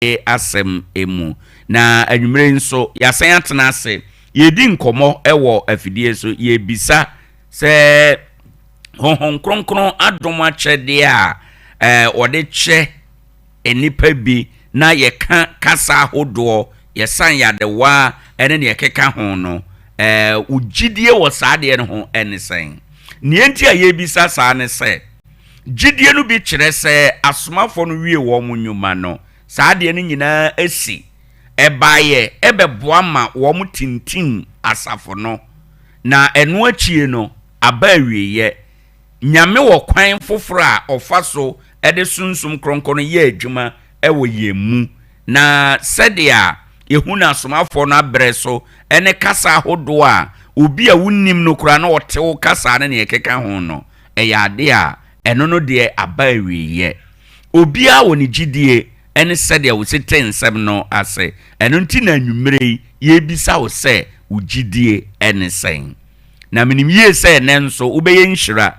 Asɛm mu. Na anwummere yi nso, yɛasan atena ase, yɛredi nkɔmmɔ wɔ afidie so, yɛrebisa sɛ Honhom Kronkron adom akyɛdeɛ a eh, wɔde kyɛ nnipa bi na yɛka kasa ahodoɔ, yɛsan yadewa ne deɛ ɛkeka ho no, eh, wo gyidie wɔ saa adeɛ no ho ne sɛn? Nea enti a yɛrebisa saa ne sɛ, Gyidie no bi kyerɛ sɛ asomafoɔ no wie wɔn nnwuma no, saa adeɛ no nyinaa asi. Ɛbaeɛ bɛboa ma wɔn tintim asafo no, na ɛno akyie no aba awieɛ. Nyame wɔ kwan foforɔ a ɔfa so de Sunsum Kronkron no yɛ adwuma wɔ yɛn mu, na sɛdeɛ yɛhu no asomafoɔ no aberɛ so ne kasa ahodoɔ a obi a wonnim no koraa na ɔte wo kasa ne deɛ ɛkeka ho no, ɛyɛ adeɛ a ɛno no deɛ aba awieɛ. Obiara wɔ ne gyidie ne sɛdeɛ ɔsi te nsɛm no ase. Ɛno nti na anwummerɛ yi yɛrebisa wo sɛ wo gyidie ne sɛn? Na menim yie sɛ ɛnnɛ nso wobɛyɛ nhyira.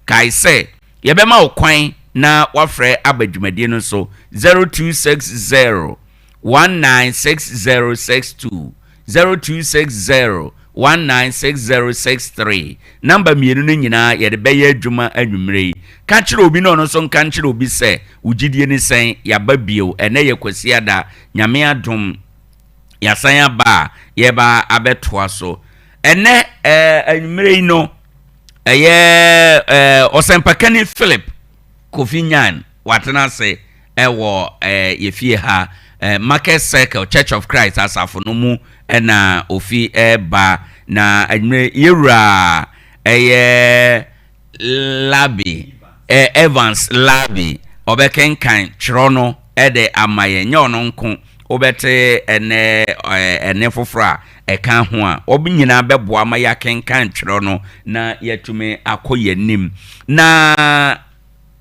Kae sɛ yɛbɛma wo kwan na woafrɛ aba dwumadie no so 0260 196062. 0260 196063. Namba mmienu no nyinaa yɛde bɛyɛ adwuma anwummerɛ yi. Ka kyerɛ obi na ɔno nso nka nkyerɛ obi sɛ wo gyidie ne sɛn, yɛaba bio. Ɛnnɛ yɛ Kwasiada, Nyame adom yɛasan aba a yɛreba abɛtoa so. Ɛnnɛ ɛɛ anwummerɛ yi no ɛyɛ ɛɛ ɔsɛmpakani Philip Kofi Nyan watena ase wɔ yɛ fie ha, Market Circle Church of Christ asafo no mu na ofi ba. Na anwummerɛ yɛwura ɛyɛ Labi, Evans Labi, ɔbɛkenkan twerɛ no de ama yɛn. Nyɛ ɔno nko, wobɛte ɛnɛ ɛne foforɔ a ɛka ho a, wɔn nyinaa bɛboa ma yɛakenkan twerɛ no na yɛatumi akɔ yɛn anim. Na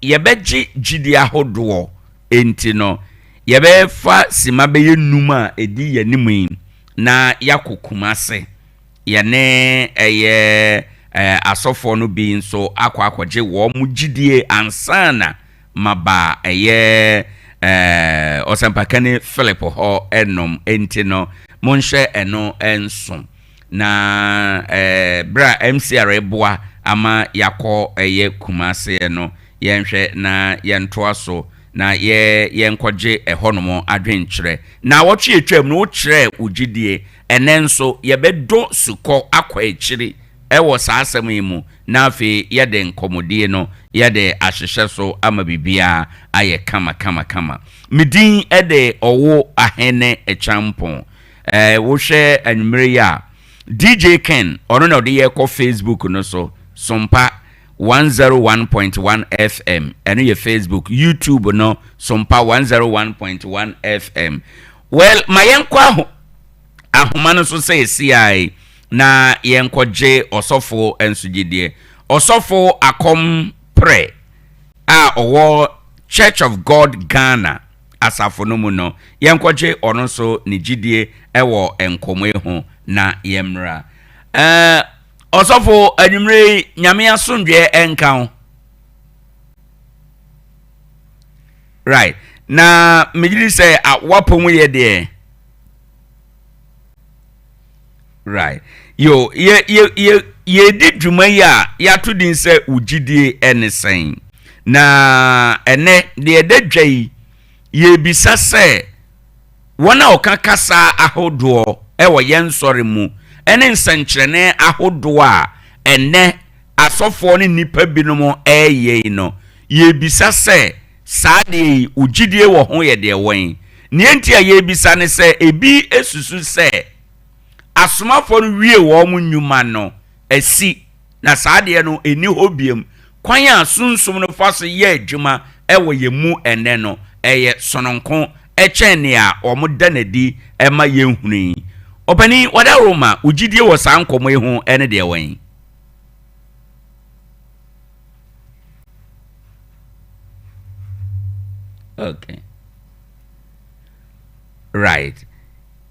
yɛbɛgye gyidie ahodoɔ nti no, yɛbɛfa sima bɛyɛ num a ɛdi yɛn anim yi na yɛakɔ Kumase. Yɛne ɛyɛ asɔfoɔ no bi nso akɔ akɔgye wɔn gyidie ansa na maba ɛyɛ ɔsɛmpakani Philip hɔ nom. Nti no, monhyɛ ɛno nso. Na berɛ a MCR reboa ama yɛakɔ ɛyɛ Kumaseɛ no, yɛnhwɛ na yɛntoa so na yɛ yɛnkɔgye ɛhɔnom adwenkyerɛ. Naawɔtwe a ɛtwaam no, wokyerɛɛ wo gyidie. Ɛnnɛ nso, yɛbɛdɔ sukɔ akɔ akyiri wɔ saa asɛm yi mu na afei yɛde nkɔmmɔdie no yɛde ahyehyɛ so ama biribiara ayɛ kama kama kama. Me din de Ɔwo Ahene Kyampong. Eh, wohwɛ anwummere yi a, DJ Ken, ɔno na ɔde yɛ kɔ Facebook no so, Sompa 101.1 FM, ɛno yɛ Facebook, YouTube no, Sompa 101.1 FM. Well, ma yɛnkɔ aho ahoma no so sɛ ɛsiae na yɛnkɔgye ɔsɔfo nso gyidie. Ɔsɔfo Akɔm Prɛ a ɔwɔ Church of God Ghana asafo no mu no, yɛnkɔgye ɔno nso ne gyidie wɔ nkɔmmɔ yi ho na yɛmmra. Ɛɛ, ɔsɔfo, anwummerɛ yi, Nyame asomdwoeɛ nka wo. Right. Na megye di sɛ wapɔ mu yɛ deɛ. Right. Yo, yɛ yɛ yɛ yɛdi dwuma yi a yɛato din sɛ wo gyidie ne sɛn. Na ɛnɛ deɛ ɛda dwa yi, yɛrebisa sɛ wɔn a wɔka kasa ahodoɔ wɔ yɛn nsɔre mu ne nsɛnkyerɛnne ahodoɔ a ɛnɛ asɔfoɔ ne nnipa binom reyɛ yi no, yɛrebisa sɛ saa adeɛ yi wo gyidie wɔ ho yɛ deɛ wɔn? Nea enti a yɛrebisa ne sɛ ebi susu sɛ asomafoɔ no wie wɔn nnwuma no asi, na saa adeɛ no ɛnni hɔ biom. Kwan a Sunsum no fa so yɛ adwuma wɔ yɛn mu ɛnnɛ no, ɛyɛ sononko kyɛn nea wɔda no adi ma yɛhunu yi. Ɔpanin, Wadaroma, wo gyidie wɔ saa nkɔmmɔ yi ho ne deɛ wɔn? Okay. Right.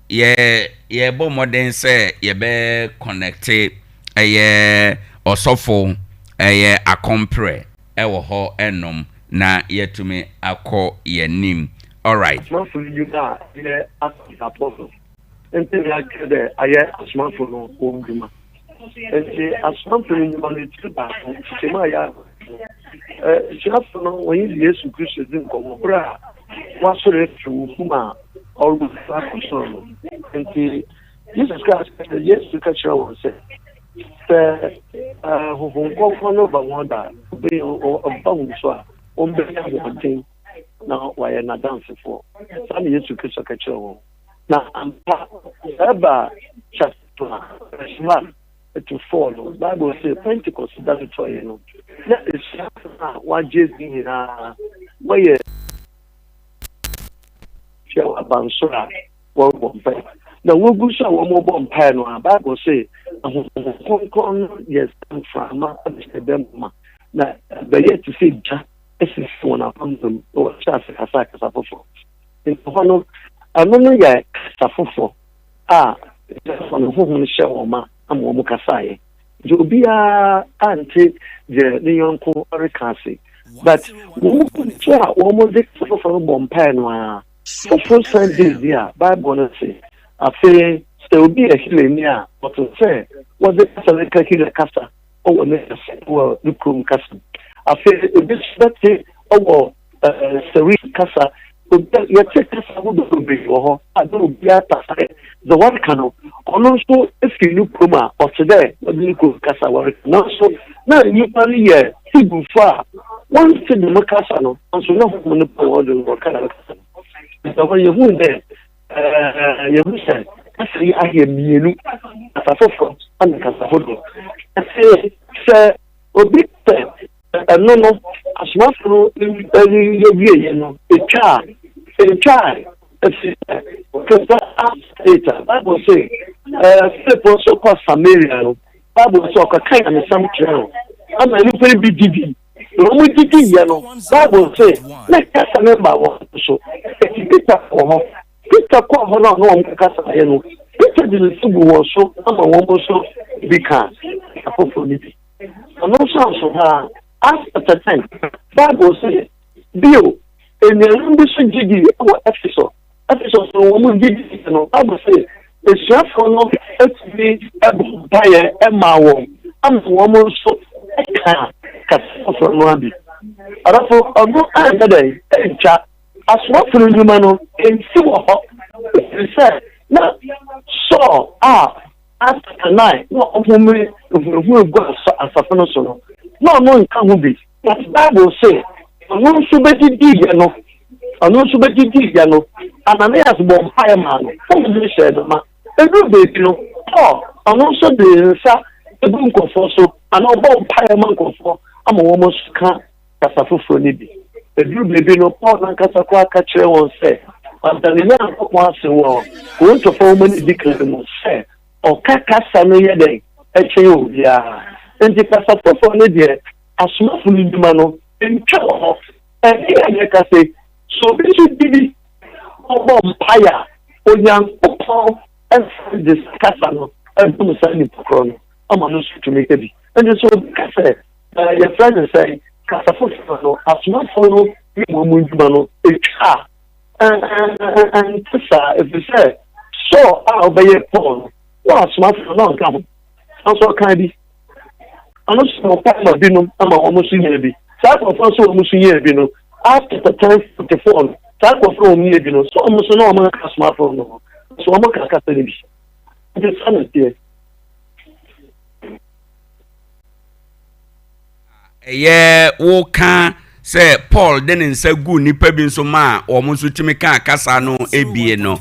Yɛ yɛbɔ mmɔden sɛ yɛbɛ connecte ɛyɛ ɔsɔfo ɛyɛ akɔmprɛ ɛwɔ hɔ ɛnom na yɛatumi akɔ yɛn anim. Alright. Asomafo no ndwuma a ɔyɛ Acts of the Apostles ntsi na yɛakyerɛ dɛ ayɛ asomafo no hɔn ndwuma. Ntsi asomafo no ndwuma no tsir baako, nkyekyɛmu a yɛabɔ no, esuafo no wɔnye Yesu Kristo dzi nkɔmbɔ ber a ɔasoɛr efi owufo mu a ɔrotu akɔ sor no. Ntsi Jesus Christ Yesu ka kyerɛɛ hɔn sɛ, sɛ Honhom Krɔnkrɔn no ba hɔn do a, ɔba hɔn so a, wɔbɛnya ahoɔden na wɔayɛ n'adansefoɔ. Saa na Yesu Kristo ka kyerɛɛ wɔn. Na ampa, sɛ ɛba chapter 2 a, verse 1 to 4 no, Bible se Pentecost da no tɔeɛ no, na asuafo no a wɔagye adi nyinaa wɔyɛ hyia wɔ abansoro a wɔrebɔ mpae. Na wogu so a wɔrebɔ mpae no a, Bible se Honhom Kronkron no yɛ sɛ mframa abɛhyɛ dɛm ma, na ɛbɛyɛ te sɛ gya sisi wɔn apampam na wɔhyɛ ase kasa kasa foforɔ. Nti hɔ no, ɛno no yɛ kasa foforɔ a ɛsɛ no honhom no hyɛ wɔn ma ama wɔn kasaeɛ. Nti obiara ante deɛ ne yɔnko reka ase. But wɔn nso a wɔn de kasa foforɔ no bɔ mpaeɛ no ara, foforɔ san di di a Bible no se afei sɛ obi yɛ Helani a ɔte sɛ wɔde kasa no ka Hela kasa wɔ ne kasa wɔ ne kurom kasa mu. Afei ebi nso bɛte wɔ Seri kasa. Obi yɛte kasa ahodoɔ bebree wɔ hɔ a na obiara ta sɛ dza wɔreka no ɔno nso firi ne kurom a ɔte dɛ wɔde ne kurom kasa wɔreka. Nanso na nnipa no yɛ Hebrewfo a wɔnte dɛm kasa no, nanso na honhom no pa wɔn do no wɔka dɛm kasa no. Nti ɛhɔ yɛhu dɛ Yɛhu sɛ kasa yi ayɛ mmienu, kasa foforɔ ne kasa hodoɔ. Afei sɛ obi sɛ ɛno no asomafo no yɛ wieɛ no, ɛtwa a, ɛntwa a, ɛfiri sɛ wɔkasa Acts 8 a, Bible se Philip nso kɔ Samaria no, Bible sɛ ɔkɔka nyamesɛm kyerɛ no ama nnipa no bi gye di. Na wɔn gyidiiɛ no, Bible se, na kasa no mma wɔn so. Enti Peter kɔɔ hɔ. Peter kɔɔ hɔ no a ɔne wɔn kɔkasaeɛ no, Peter de ne nsa guu wɔn so ma wɔn nso bi kaa kasa foforɔ no bi. Ɔno nso anso hɔ ara. Acts chapter 10, Bible se, Bio, anuanom bi nso gye dii wɔ Efeso. Efeso no wɔn gyidi no, Bible se asuafoɔ no tumi bɔ mpaeɛ maa wɔn ama wɔn nso kaa kasa foforɔ no ara bi. Adɔfo, ɔno anyɛ dɛn antwa asomafo no nnwuma no nsi wɔ hɔ, ɛfiri sɛ na Saul a Acts 9 na ɔhome ehunahuna gu asafo no so no, na ɔno nka ho bi. Na Bible se ɔno nso bɛdidiiɛ no, ɔno nso bɛdidiiɛ no, Ananias bɔɔ mpaeɛ maa no, honhom no hyɛɛ no ma. Ɛduru baabi no, Paul, ɔno nso de ne nsa gu nkurɔfoɔ so, anaa ɔbɔ mpaeɛ ma nkurɔfoɔ ama wɔn nso ka kasa foforɔ no bi. Ɛduru baabi no, Paul n'ankasa koraa ka kyerɛ wɔn sɛ ɔda ne Nyankopɔn ase wɔ Korintofoɔ nwoma no ɛdi kan no mu sɛ ɔka kasa no yɛ dɛn kyɛn obiara. Enti kasa foforɔ no deɛ, asomafo no nnwuma no ntwa wɔ hɔ. Ɛnnɛ a yɛka se, sɛ obi nso gye di na ɔbɔ mpae a, Onyankopɔn san de saa kasa no dom saa nipa korɔ no ma no nso tumi ka bi. Enti sɛ obi ka sɛ, yɛfrɛ no sɛn, kasa foforɔ no, asomafo no ne wɔn nnwuma no twa a, ɛnte saa, ɛfiri sɛ Saul a ɔbɛyɛɛ Paul no, na asomafo no na ɔnka ho, nanso ɔkaa bi. Ɔno nso bɔɔ mpae ma binom ma wɔn nso nyaa bi. Saa nkurɔfoɔ nso wɔn nso nyaa bi no, Acts chapter 10 44 no, saa nkurɔfoɔ a wɔn nyaa bi no, so wɔn nso na wɔn nka asomafoɔ no ho, so wɔn ka kasa no bi. Nti saa na ɛteɛ. Ɛyɛ woka sɛ Paul de ne nsa guu nnipa bi nso maa wɔn nso tumi kaa kasa no ebie no.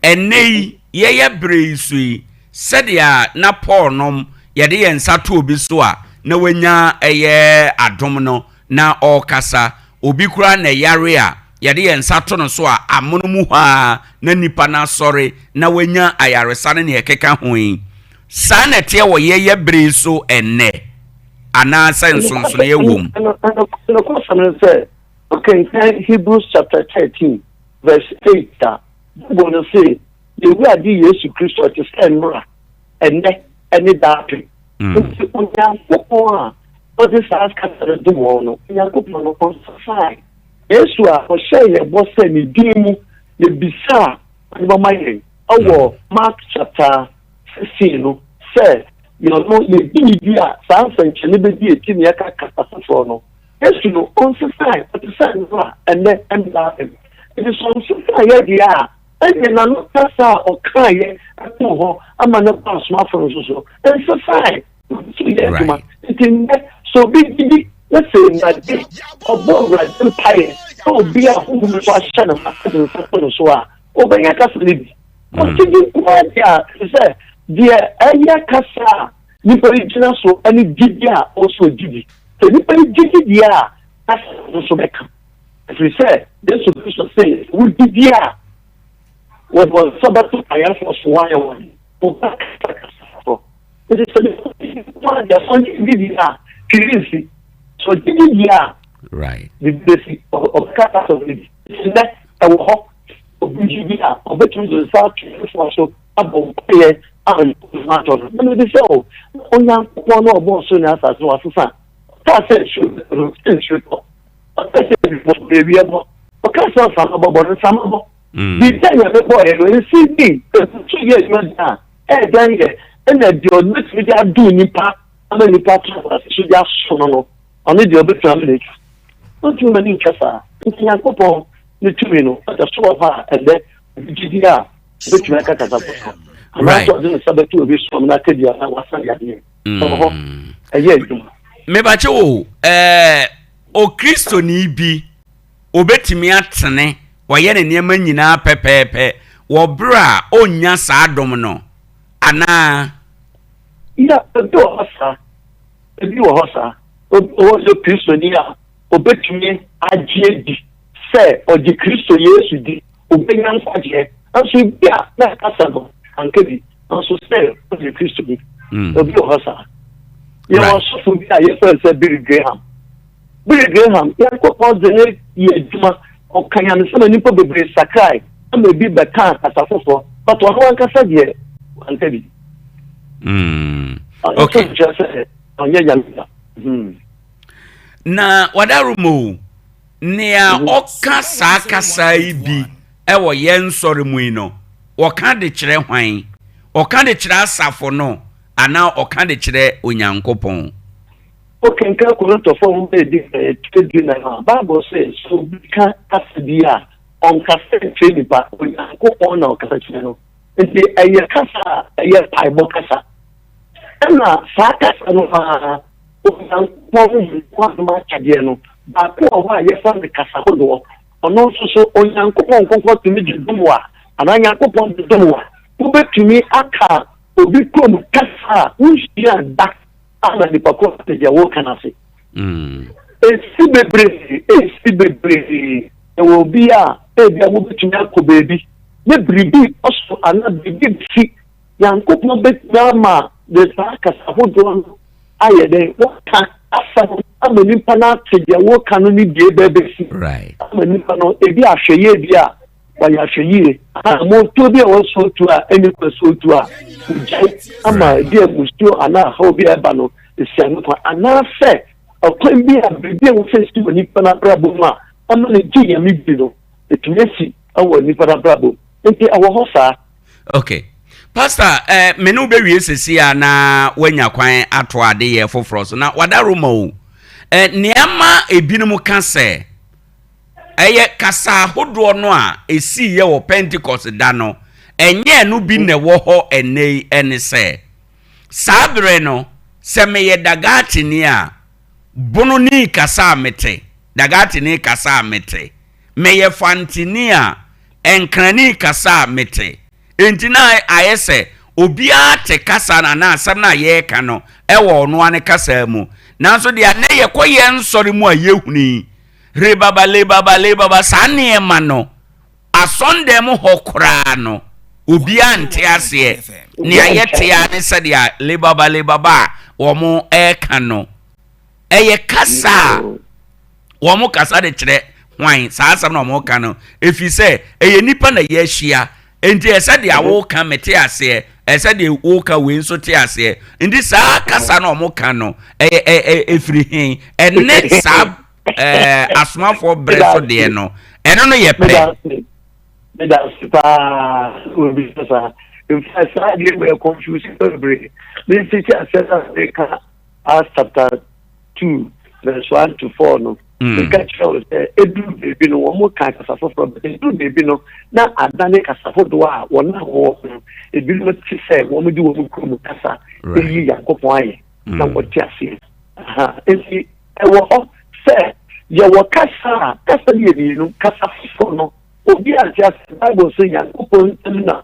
Ɛnnɛ yi, yɛyɛ bere yi so yi, sɛdeɛ na Paul nom yɛde yɛn nsa to obi so a na wanya ɛyɛ adom no na ɔrekasa, obi koraa na ɛyare a yɛde yɛn nsa to no so a amono mu hɔ ara na nipa no asɔre na wanya ayaresa ne nea ɛkeka ho yi. Saa na ɛteɛ wɔ yɛyɛ bere yi so ɛnnɛ anaasɛ nsonsonoeɛ wɔ mu? Nokwasɛm ne sɛ, wokenkan Hebrews chapter 13 verse 8 a, Bible no se, Yɛn Awurade Yesu Kristo ɔte sɛ nnora, ɛnnɛ, ne daapem. Nti Onyankopɔn a ɔde saa kasa no dom wɔn no, Onyankopɔn no ɔnsesae. Yesu a ɔhyɛɛ yɛn bɔ sɛ ne din mu yɛbisa a ɔde bɛma yɛn wɔ Mark chapter 16 no sɛ yɛn no yɛgye ne di a saa nsɛnkyerɛnne bɛdi akyi na yɛka kasa foforɔ no. Yesu no ɔnsesae, ɔte sɛ nnora, ɛnnɛ ɛne daapem. Enti sɛ ɔnsesaeɛ deɛ a, ɛnneɛ n'ano kasa a ɔkaeɛ too hɔ ama no baa asomafo no nso so nsesae, ɔde so yɛ adwuma. Nti nnɛ, sɛ obi gye di na sɛ Awurade, ɔbɔ Awurade mpaeɛ na obi a honhom nso ahyɛ no ma de nsa to no so a, ɔbɛnya kasa no bi. Ɔgye di nko ara deɛ a, ɛfiri sɛ deɛ ɛyɛ kasa a nipa no gyina so ne gyidi a ɔwɔ sɛ ɔgye di. Sɛ nipa no gye di deɛ a, kasa no nso bɛka. Ɛfiri sɛ Yesu Kristo se, sɛ wogye di a, wɔde wɔn nsa bɛto ayarefoɔ so wɔayɛ wɔn, wɔbɛkasa kasa foforɔ. Nti sɛ nipa gye di nko ara deɛ, sɛ ɔgye di deɛ a, hwee rensi. Sɛ ɔgye di deɛ a, biribi bɛsi, ɔbɛka kasa no bi. Nti nnɛ, ɛwɔ hɔ, obi gye di a, ɔbɛtumi de nsa ato ayarefoɔ so abɔ mpaeɛ ama ne ho atɔ no. Na mebisa o, Onyankopɔn no a ɔbɔɔ soro ne asase no, wasesa? Ɔkaa sɛ nsuo bɛtɔ no, sɛ nsuo tɔ. Ɔkaa sɛ awia bɔ no, awia bɔ. Ɔkaa sɛ mframa bɔbɔ no, mframa bɔ. Biribi a Nyame bɔeɛ no, ɛnsi bi, ɛgu so yɛ adwuma deɛ a, ɛyɛ dɛn yɛ? Ɛna deɛ ɔbɛtumi de adom nnipa ama nnipa atena asase so de asom no no, ɔno deɛ ɔbɛtumi ama no atwa. Ɔntumi ma no ntwa saa. Nti Nyankopɔn ne tumi no, ɔda so wɔ hɔ a ɛnnɛ obi gye di a, ɔbɛtumi aka kasa foforɔ. Anaasɛ ɔde ne nsa bɛto obi so ama no aka bi anaa wasa yadeɛ. Ɛwɔ hɔ, ɛyɛ adwuma. Mebakyɛ o, ɛɛ, Okristoni bi, obetumi atene, wayɛ ne nneɛma nyinaa pɛpɛɛpɛ wɔ bere a onnya saa dom no anaa? Ya, ebi wɔ hɔ saa. Ebi wɔ hɔ saa. Obi wɔ hɔ sɛ Kristoni a, obetumi agye adi sɛ ɔgye Kristo Yesu di, obenya nkwagyeɛ. Nanso ebi a na kasa no anka bi, nanso sɛ ɔyɛ Kristoni. Obi wɔ hɔ saa. Yɛwɔ ɔsɔfo bi a yɛfrɛ no sɛ Billy Graham. Billy Graham, Nyankopɔn dze no yɛ adwuma, ɔka nyamesɛm a nnipa bebree sakrae ama ebi bɛkaa kasa foforɔ, but ɔno ankasa deɛ wanka bi. Ɔno nso nkyerɛ sɛ ɔnyɛ Nyame ba. Na wadaroma o, nea ɔka saa kasa yi bi wɔ yɛn nsɔre mu yi no, ɔka de kyerɛ hwan? Ɔka de kyerɛ asafo no anaa ɔka de kyerɛ Onyankopɔn? Wokenkan Korintofo Nhoma a Edi Kan etire dunan no a, Bible se, sɛ obi ka kasa bi a, ɔnkasa nkyerɛ nnipa, Onyankopɔn na ɔkasa kyerɛ no. Enti ɛyɛ kasa a ɛyɛ mpaebɔ kasa. Ɛnna saa kasa no ara, Onyankopɔn honhom adom akyɛdeɛ no, baako wɔ hɔ a yɛfrɛ no kasa hodoɔ. Ɔno nso so, Onyankopɔn nkonkron tumi de dom wo a, anaa Nyankopɔn de dom wo a, wobɛtumi aka obi kurom kasa a wonsuaa da ama nipa ko ate deɛ woreka no ase. Ɛsi bebree, ɛsi bebree. Ɛwɔ obi a ebi a mobɛtumi akɔ baabi ne biribi kɔ so anaa biribi bɛsi. Nyankopɔn bɛtumi ama de saa kasa hodoɔ no ayɛ dɛn? Waka asɛm ama nipa no ate deɛ woreka no ne deɛ ɛbɛbɛsi. Ama nipa no ebi ahwɛyie bi a wɔayɛ ahwɛyie anammɔntuo bi a ɛwɔ sɛ otu a ɛnni kwan sɛ otu a ogyae ama ebi a mmusuo anaa ahaw bi a ɛba no esi ano kwan anaasɛ ɔkwan bi a biribi a ɛwɔ sɛ esi wɔ nipa no abrabɔ mu a ɛma no gye Nyame di no etumi esi wɔ nipa no abrabɔ mu nti ɛwɔ hɔ saa. Okay. Pastor, eh, me ne wobɛwie sɛsi a na woanya kwan ato adeyɛ foforɔ so na wada Roma o. Eh, nneɛma ebinom ka sɛ Ɛyɛ kasa ahodoɔ no a ɛsiiɛ wɔ Pentekoste da no, ɛnyɛ ɛno bi na ɛwɔ hɔ ɛnnɛ yi, ɛne sɛ, saa berɛ no, sɛ meyɛ Dagartini a, Bononi kasa a mete, Dagartini kasa a mete. Meyɛ Fantini a, Nkrani kasa a mete. Enti na ayɛ sɛ obiara te kasa no anaa asɛm no a yɛreka no wɔ ɔno ara ne kasa mu. Nanso deɛ nnɛ yɛkɔ yɛn nsɔre mu a yɛhunu yi, rebaba lebaba lebaba, saa nneɛma no, asɔndan mu hɔ koraa no, obiara nte aseɛ. Nea yɛte ara ne sɛdeɛ lebaba lebaba a wɔreka no. Ɛyɛ kasa a wɔn kasa de kyerɛ hwan saa asɛm na wɔn ka no efi sɛ ɛyɛ nipa na yɛahyia nti ɛsɛ deɛ awoka mete aseɛ ɛsɛ deɛ woka wei nso te aseɛ nti saa kasa na wɔn ka no ɛyɛ ɛɛ efiri hen ɛne saa. ɛɛ asomafoɔ berɛ so deɛ no ɛno no yɛ pɛ. Meda ase paa obi sɛ saa. In fact, saa adeɛ wɔ confuse bebree. Memfiti asɛm a meka Acts chapter 2 verse 1 to 4 no. Meka kyerɛ wo sɛ ɛduru baabi no wɔn ka kasa foforɔ bɛtɛ ɛduru baabi no na adane kasa hodoɔ a wɔn a wɔwɔ no ebinom te sɛ wɔn de wɔn kurom kasa eyi Nyankopɔn ayɛ na wɔte aseɛ. Nti ɛwɔ hɔ sɛ yɛwɔ kasa a kasa no yɛ mmienu kasa foforɔ no obi ante ase Bible sɛ Nyankopɔn ntam na.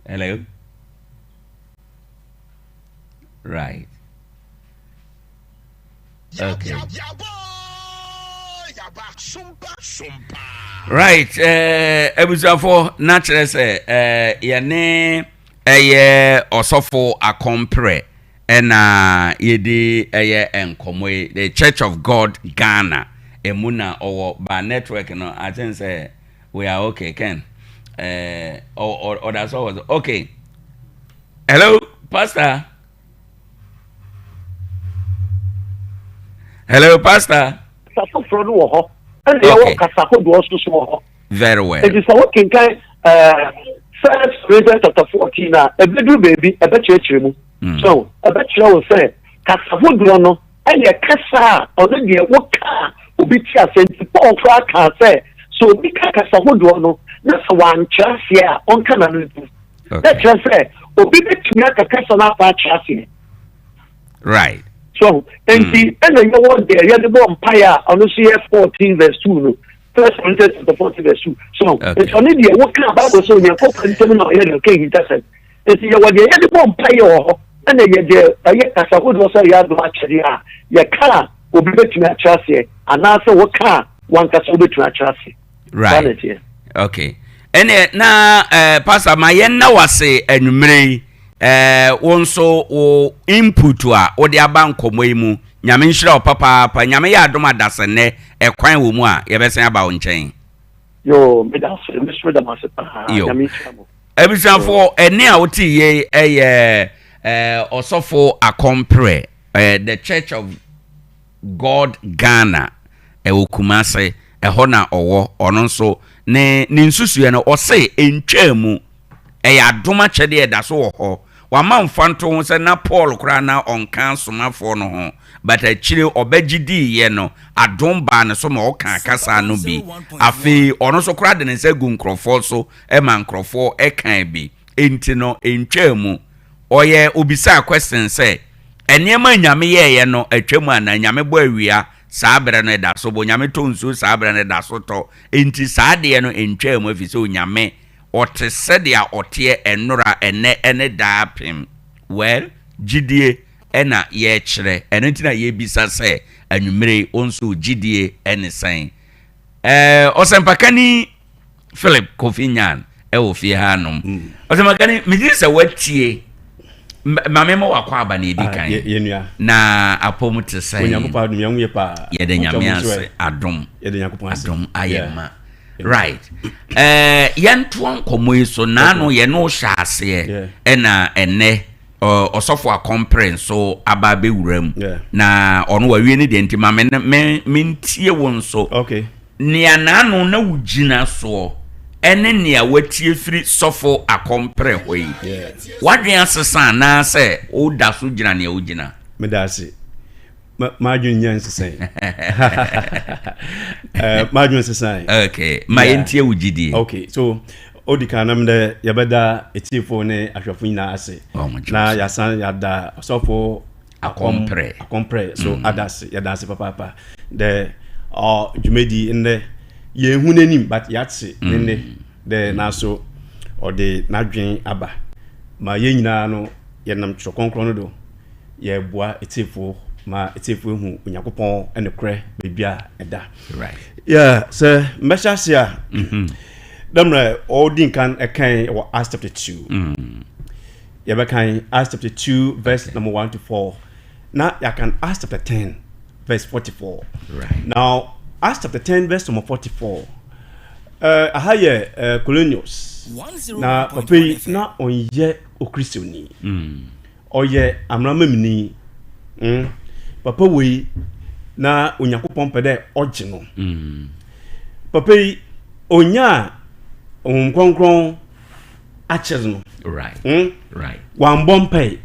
Hello. Right. Okay. Right. Eh, abusuafo na kyerɛ sɛ eh, yɛne ɛyɛ ɔsɔfo akɔmprɛ ɛna yɛdi ɛyɛ nkɔmmɔ yi the Church of God Ghana emu na ɔwɔ ba network no I think sɛ we are okay Ken eh, ɔda so wɔ so okay hello pastor. Hello, Pastor. Kasa foforɔ no wɔ hɔ ɛna yɛwɔ kasa hodoɔ nso so wɔ hɔ. Very well. Eti sɛ wokenkan ɛɛ First Corinthians chapter 14 a ɛbɛduru baabi ɛbɛkyerɛkyerɛ mu. So ɛbɛkyerɛ wo sɛ kasa hodoɔ no ɛyɛ kasa a ɔno deɛ woka a obi te aseɛ nti Paul koraa kaa sɛ sɛ obi ka kasa hodoɔ no na sɛ wankyerɛ aseɛ a ɔnka n'ano ntom. Na kyerɛ sɛ obi bɛtumi aka kasa no afa akyerɛ aseɛ. Right. So nti ɛna yɛwɔ deɛ yɛde bɔ mpaeɛ a ɔno nso yɛ 14 verse 2 no. First Corinthians chapter 14 verse 2. So nti ɔno deɛ woka Bible sɛ Onyankopɔn ntam na ɔyɛ deɛ ɔka ahintasɛm. Nti yɛwɔ deɛ yɛde bɔ mpaeɛ wɔ hɔ ɛna yɛ deɛ ɛyɛ kasa hodoɔ sɛ yɛ adom akyɛdeɛ a yɛka a obi bɛtumi akyerɛ aseɛ anaasɛ woka a wankasa wobɛtumi akyerɛ aseɛ. Right. Okay. Ɛnɛ na eh, pastor ma yɛn na wase anwummere yi eh, wo nso wo input a wode aba nkɔmmɔ yi mu nyame nhyira wo papaapa nyame yɛ adom adasɛnnɛ ɛkwan wɔ mu a yɛbɛsan aba wo nkyɛn. Yo, meda ase, me so meda mo ase paa. Nyame nhyira mo. Abusuafoɔ, ɛne a wote yei ɛyɛ eh, ɔsɔfo akɔmprɛ eh, The Church of God Ghana ɛwɔ Kumase, ɛhɔ na ɔwɔ. Ɔno nso ne ne nsusuiɛ no ɔse ɛntwaa mu, ɛyɛ adom akyɛdeɛ ɛda so wɔ hɔ. Wama mfanto ho sɛ na Paul koraa na ɔnka asomafoɔ no ho but akyire ɔbɛgye diiɛ no adom baa ne so ma ɔkaa kasa no bi. Afei ɔno nso koraa de ne nsa gu nkurɔfoɔ so ma nkurɔfoɔ kaa bi. Enti no ɛntwaa mu. Ɔyɛ obisaa question sɛ nneɛma a Nyame yɛeɛ no atwa mu anaa? Nyame bɔ awia saa berɛ no ɛda so bɔ, Nyame tɔ nsuo saa berɛ no ɛda so tɔ. Enti saa adeɛ no ɛntwaa mu ɛfiri sɛ Onyame ɔte sɛdeɛ ɔteɛ ɛnora, ɛnɛ ɛne daapem. Well, gyidie na yɛrekyerɛ, ɛno nti na yɛrebisa sɛ anwummere yi wo nso wo gyidie ne sɛn? Ɛɛ ɔsɛmpakani Philip Kofi Nyan ɛwɔ fie ha nom. Ɔsɛmpakani, megye sɛ watie ma me ma wakɔ aba na edi ah, kan. Na apɔm te sɛn? Yɛde Nyame ase adom. Adom ayɛ ma. Right. Eh, yɛntoa nkɔmmɔ yi so naano yɛne wo hyɛ aseɛ ɛna ɛnɛ ɔsɔfo akɔmpere nso aba abɛwura mu na ɔno wawie ne deɛ nti ma me me mentie wo nso okay. Nea naano na wogyina soɔ ɛne nea watie firi sɔfo akɔmpere hɔ yi wadwen asesa anaasɛ woda so gyina nea wogyina? Meda ase. M'adwene nyɛ nsesae. Eh, m'adwene nsesae. Okay, ma yɛntie wo gyidie. Okay, so odi kan nam dɛ yɛbɛda etiefo ne ahwɛfo nyinaa ase. Na yɛasan yɛada ɔsɔfo akɔmprɛ akɔmprɛ so ada ase yɛda ase papaapa dɛ ɔ dwumadi ndɛ yɛnhu n'anim but yɛate ne nne dɛ naaso ɔde n'adwen aba ma yɛn nyinaa no yɛnam Twerɛ Kronkron no do yɛboa atiefo ma atiefo ehu Onyankopɔn nokorɛ baabi a ɛda. Yeah, sɛ mbɛhyɛ ase a, dɛ mmerɛ ɔdi nkan ɛkan wɔ Acts chapter 2. Yɛbɛkan Acts chapter 2 verse number 1 to 4. Na yɛakan Acts chapter 10 verse 44. Right. Now, Acts chapter 10 verse number 44. Aha yɛ Cornelius. Na papa yi na ɔnyɛ Okristoni. Ɔyɛ amanamanmuni. Mm. Papa wei na Onyankopɔn pɛ dɛ ɔgye no. Papa yi onyaa Honhom Kronkron akyɛdze no. Right. Right. Wambɔ mpae.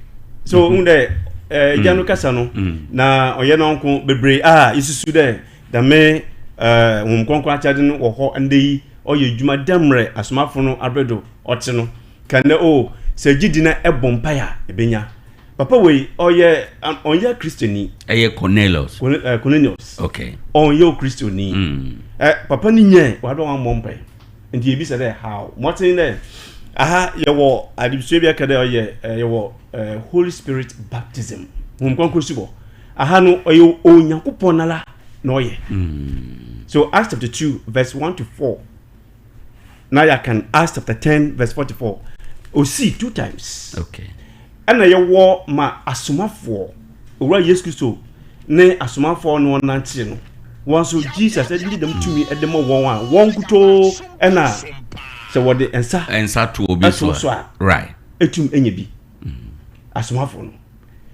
So ohun dɛ egya no kasa no na ɔyɛ no nko bebree a isusu dɛ dɛm Honhom Kronkron akyɛdze no wɔ hɔ ndɛ yi ɔyɛ edwuma dɛ mbrɛ asomafo no aber do ɔtse no. Ka ndɛ oh sɛ egye di na ebɔ mpae a ebenya. Papa wei ɔyɛ ɔnyɛ Kristoni. Ɛyɛ Cornelius. Cornelius. Okay. Ɔnyɛ Kristoni. Papa ni nyɛ wadɔ wɔn mmɔ mpae. Nti ebi sɛ dɛ how mɔten dɛ aha yɛwɔ adesua bi aka dɛ ɔyɛ yɛwɔ Holy Spirit baptism. Honhom Kronkron subɔ. Aha no ɔyɛ Onyankopɔn nala na ɔyɛ. So Acts chapter 2 verse 1 to 4. Na yɛakan Acts chapter 10 verse 44. Osii two times. Okay. Ɛna yɛwɔ ma asomafoɔ Owura Yesu Kristo ne asomafoɔ no ɔnante no wɔn nso Jesus ɛde dɛm tumi ɛde ma wɔn a wɔn nkutoo ɛna sɛ wɔde nsa nsa to obi so so a right etum enya bi asomafoɔ no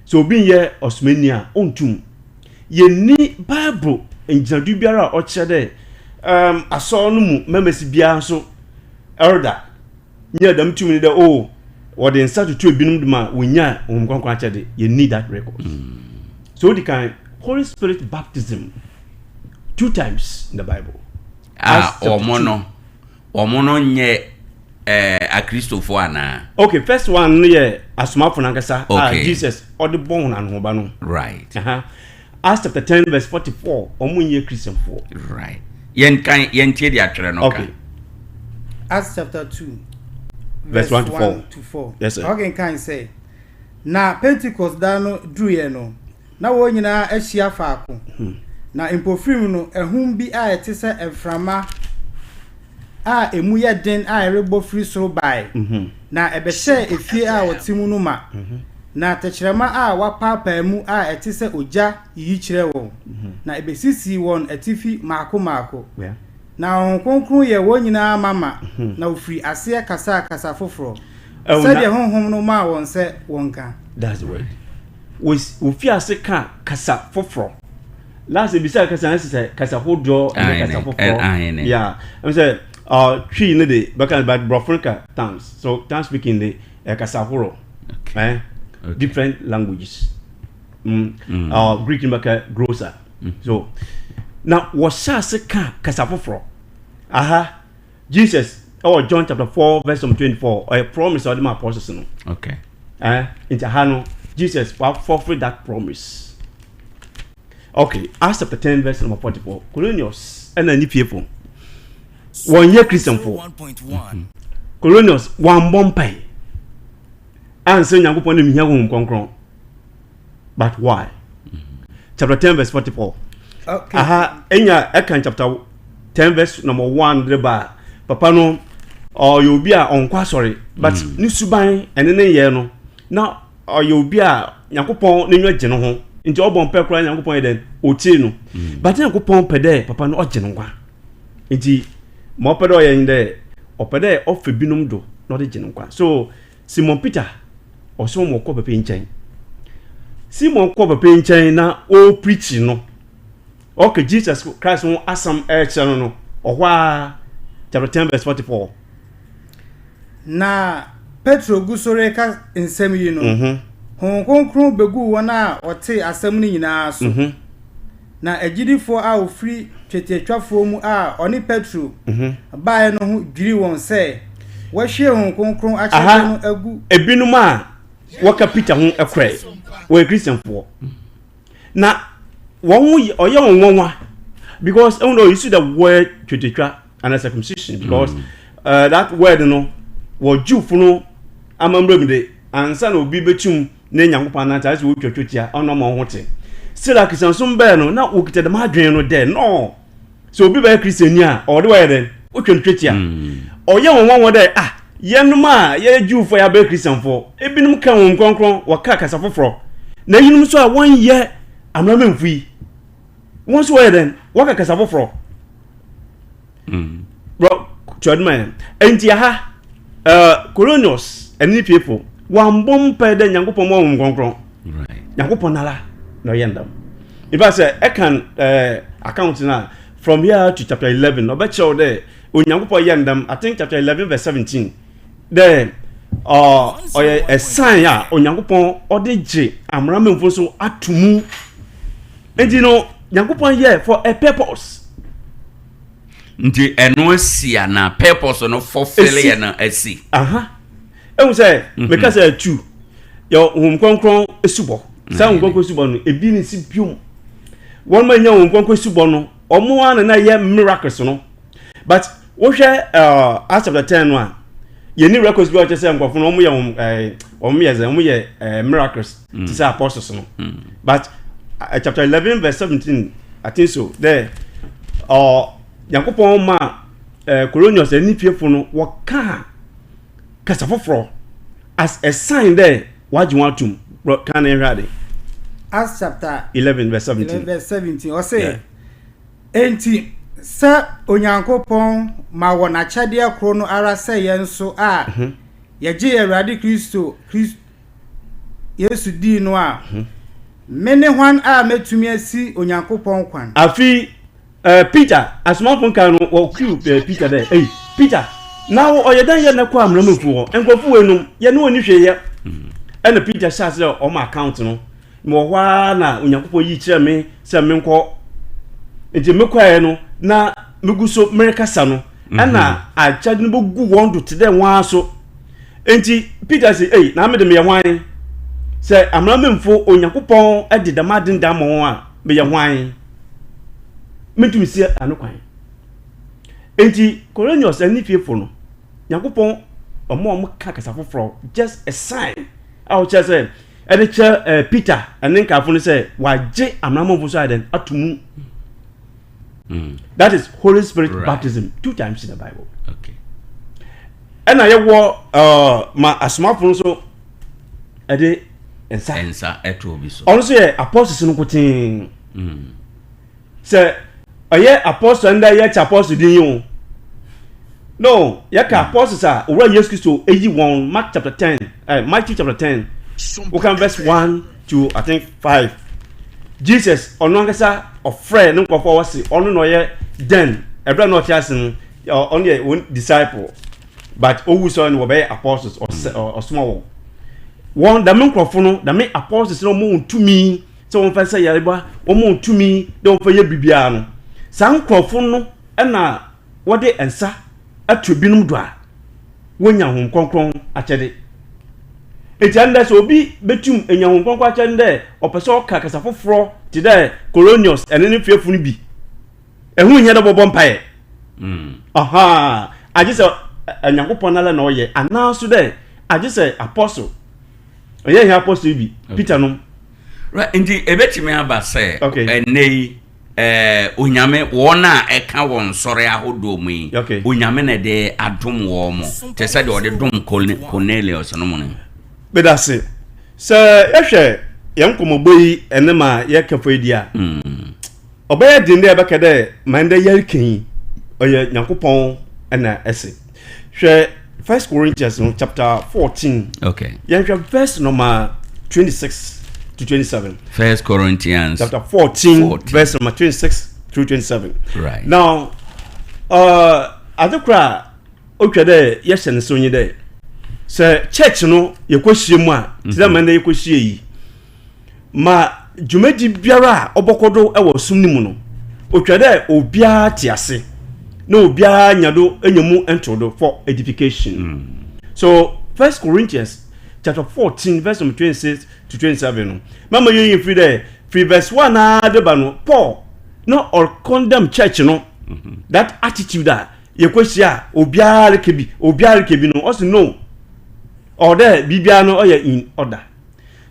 sɛ obi nyɛ ɔsomani a ɔntum yɛnni Bible ngyinado biara a ɔkyerɛ dɛ asɔr no mu members biara nso elder nyaa dɛm tumi no dɛ oh wɔde nsa toto ebinom do ma wonyaa Honhom Kronkron akyɛde. Yɛnni that record. So odi kan, Holy Spirit baptism two times in the Bible. A wɔn no, wɔn no nyɛ eh, Akristofo anaa? Okay, first one no yɛ asomafo no ankasa a Jesus ɔde bɔ wɔn anohoba no. Right. Acts chapter 10 verse 44, wɔn nyɛ Christianfoɔ. Right. Yɛn kan yɛn tie de atwerɛ no ka. Okay. Acts chapter 2 verse 1 to 4. To 4. Yes sir. Ɔkenkan sɛ, Na Pentekoste da no duruiɛ no, na wɔn nyinaa ahyia faako. Na mpofirim no, ahum bi a ɛte sɛ mframa a emu yɛ den a ɛrebɔ firi soro bae, na ɛbɛhyɛɛ efie a wɔte mu no ma. Na tɛkyerɛma a wɔapaapaa mu a ɛte sɛ ogya yiyi kyerɛɛ wɔn, na ebesisii wɔn atifi mmaako mmaako. Na Honhom Kronkron yɛɛ wɔn nyinaa mama, na wɔfirii aseɛ kasaa kasa foforɔ, sɛdeɛ Honhom no maa wɔn sɛ wɔnka. That's the word. Wɔfii ase kaa kasa foforɔ. Last ebisa kasa no sɛ kasa hodoɔ ne kasa foforɔ. Yeah. Ɛm sɛ Twi no de bɛka but borɔfo no ka tongues. So tongue speaking de kasa horow. Okay. Eh? Okay. Different languages. Greek no bɛka grocer. So na wɔhyɛ ase ka kasa foforɔ. Aha Jesus ɛwɔ John chapter 4 verse 24 ɔyɛ promise a ɔde ma apostles no. Okay. Eh? Nti aha no Jesus wa fulfill that promise. Okay, Acts chapter 10 verse number 44. Cornelius ɛna ne fiefo. Wɔnyɛ Christianfo. Cornelius wɔambɔ mpae. Ansɛ Nyankopɔn ne mehia honhom kronkron. But why? Chapter 10 verse 44. Okay. Aha, enya ɛka chapter 10 verse number 1 de ba papa no ɔyɛ obi a ɔnkɔ asɔre but ne suban ɛne ne yɛ no na ɔyɛ obi a Nyankopɔn n'enyiwa gye no ho nti ɔbɔ mpae koraa Nyankopɔn yɛ dɛn otie no but Nyankopɔn pɛ dɛ papa no ɔgye no nkwa nti ma ɔpɛ dɛ ɔyɛ nye dɛ ɔpɛ dɛ ɔfa binom do na ɔde gye no nkwa so Simon Peter ɔsoma ma ɔkɔ papa yi nkyɛn Simon kɔ papa yi nkyɛn na ɔrepreachi no ɔka Jesus Christ ho asɛm ɛrekyerɛ no no ɔhɔ a chapter 10 verse 44. Na Petro gu so reka nsɛm yi no, Honhom Kronkron beguu wɔn a wɔtee asɛm no nyinaa so. Na agyidifoɔ a wɔfiri twetiatwafoɔ mu a ɔne Petro baeɛ no ho dwirii wɔn sɛ wɔahwie Honhom Kronkron akyɛdeɛ no agu. Ebinom a wɔka Peter ho korɛ, wɔyɛ Christianfoɔ. Na wɔn ho ɔyɛ wɔn nwanwa because ɛhu dɛ ɔyi the word twetiatwa and circumcision because that word no wɔ Jewfo no amammerɛ mu de ansa na obi bɛtum ne Nyankopɔn anante ayɛ sɛ wotwa twetia ɔno ama wo ho te. Still a Christiansom bɛɛ no na wɔkita dɛm adwene no dɛ no sɛ obi bɛyɛ Christiani a ɔwɔ de wɔyɛ dɛn wotwa no twetia. Ɔyɛ wɔn nwanwa dɛ ah yɛnom a yɛyɛ Jewfo a yɛabɛyɛ Christianfo ebinom ka wɔn kronkron wɔka kasa foforɔ na eyinom nso a wɔnyɛ amanamanfo yi wɔn nso wɔyɛ dɛn wɔka kasa foforɔ. Bro, kyerɛ yɛn. Enti aha, Cornelius ɛne ne fiefo wɔambɔ mpae dɛ Nyankopɔn ma wɔn kronkron. Nyankopɔn nara na ɔyɛ ndam. In fact sɛ ɛkan ɛɛ account no a from here to chapter 11 ɔbɛkyerɛ wo dɛ Onyankopɔn yɛ no dɛm I think chapter 11 verse 17 dɛ ɔyɛ ɛsan a Onyankopɔn ɔde gye amanamanmufo nso ato mu. Nti no Nyankopɔn yɛ for a purpose. Nti ɛno asi anaa purpose no fulfill yɛ no asi. Aha. Ehu sɛ mhm. meka sɛ tu yɛ honhom kronkron asubɔ. Saa honhom kronkron asubɔ no ebi ne si biom. Wɔn ma nya honhom kronkron asubɔ no wɔn ara na na yɛ miracles no. But wohwɛ uh, Acts chapter 10 no a yɛni records bi a ɔkyerɛ sɛ nkurɔfo no wɔn yɛ wɔn ɛɛ wɔn yɛ sɛ wɔn yɛ ɛɛ miracles mm. te sɛ apostles no mm. but uh, chapter 11 verse 17 I think so there ɔ uh, Nyankopɔn ma ɛɛ uh, Cornelius ɛne fiefo no wɔkaa kasa foforɔ as a sign dɛ wagye wɔn atum kan na ɛhwɛ ade. Acts chapter 11 verse 17. 11 verse 17 ɔsɛ. Yeah. Enti, sɛ Onyankopɔn ma wɔn akyɛdeɛ koro no ara sɛ yɛn nso a yɛgyee Awurade Kristo Yesu dii no a, me ne hwan a mɛtumi asi Onyankopɔn kwan? Afei eh, Peter, asomafo nkaa no, wɔkiw eh, Peter dɛ, Ei, Peter, na wo ɔyɛ dɛn yɛ na kɔ amanamanfo hɔ? Nkurɔfo weinom, yɛne wɔn nni hwee yɛ. Ɛna Peter hyɛɛ ase dɛ ɔma account no. Mewɔ hɔ ara na Onyankopɔn yii kyerɛɛ me sɛ menkɔ. Nti mekɔɛ no, na megu so merekasa no, mhm. ɛna akyɛde no bɛgu wɔn do te dɛ wɔn ara so. Nti Peter se, ei, na mede meyɛ hwan? Sɛ amanamanmufo Onyankopɔn de dɛm ade no da ma wɔn a, meyɛ hwan? Mentumi si ano kwan. Nti Kornelius ne fiefo no, Nyankopɔn ɔma wɔn ka kasa foforɔ, just a sign a ɔkyerɛ sɛ ɛde kyerɛ eh, Peter ɛne nkaafo no sɛ wagye amanamanfo so ayɛ dɛn ato mu. That is Holy Spirit right. baptism two times in the Bible. Okay. Ɛna yɛwɔ uh, ma asomafo no so ɛde nsa. Nsa ɛto obi so. Ɔno nso yɛ apostles no nkotsee. Sɛ ɔyɛ apostle ndɛ yɛ kyɛ apostle din yi o. No, yɛka mm. apostles a owura Yesu Kristo eyi wɔn Mark chapter 10, eh, Matthew chapter 10. Wokan verse 1 to I think 5. Jesus ɔno ankasa ɔfrɛ ne nkurɔfoɔ a wɔse ɔno na ɔyɛ den ɛberɛ na ɔte ase no ɔno yɛ wɔn disciple but owu sɛ ɔno wɔbɛyɛ apostles ɔsɛ ɔsoma wɔn wɔn dɛm nkurɔfo no dɛm apostles no wɔn tumi sɛ wɔmfa nsa yareba, wɔma wɔn tumi dɛ wɔmfa yɛ biribiara no, saa nkorɔfo no na wɔde nsa ato binom do a wonya Honhom Krɔnkrɔn akyɛdze. Ntsi ndɛ sɛ obi betum enya Honhom Krɔnkrɔn akyɛdze dɛ ɔpɛ sɛ ɔka kasa foforɔ tse dɛ Coronius ne ne mfɛfo no bi, ɛho nhia dɛ ɔbɔbɔ mpaeɛ. Mm. Ɔha, agye sɛ Nyankopɔn nara na ɔyɛ, anaa so dɛ agye sɛ apostle, ɔyɛ hɛn apostle yi bi, Peter nom. Right, nti ebetumi aba sɛ ɛnɛ yi ɛɛ onyame wɔn a ɛka wɔn nsɔre ahodoɔ mu yi onyame na ɛde adom wɔn mo te sɛ deɛ ɔde dom Cornelius no mu no. Medase sɛ yɛhwɛ yɛn nkɔmɔbɔ yi ɛne ma yɛka fo yi di a. Mm. Ɔbɛyɛ den dɛ yɛbɛka dɛ ma ndɛ yɛreka yi ɔyɛ Nyankopɔn na ɛse. Hwɛ First Corinthians no chapter 14. Okay. Yɛnhwɛ verse number 26 to 27. First Corinthians chapter 14, 14. verse number 26 through 27. Right. Now, adze kor a otwa dɛ yɛhyɛ no so nye dɛ sɛ church no yɛkɔhyia mu a, tse dɛ ma ndɛ yɛkɔhyia yi, Ma dwumadzi biara a ɔbɔkɔ do wɔ som no mu no, otwar dɛ obiara tse ase na obiara nya do nya mu ntowdo for edification. Mm. So, First Corinthians chapter 14 verse number 26 to 27 no, mama yɛnyi firi dɛ, firi verse 1 ara de ba no, Paul na ɔcondemn church no, mm-hmm. that attitude a yɛkɔhyia a obiara reka bi, obiara reka bi no, ɔse no, ɔwɔ dɛ biribiara no ɔyɛ in order.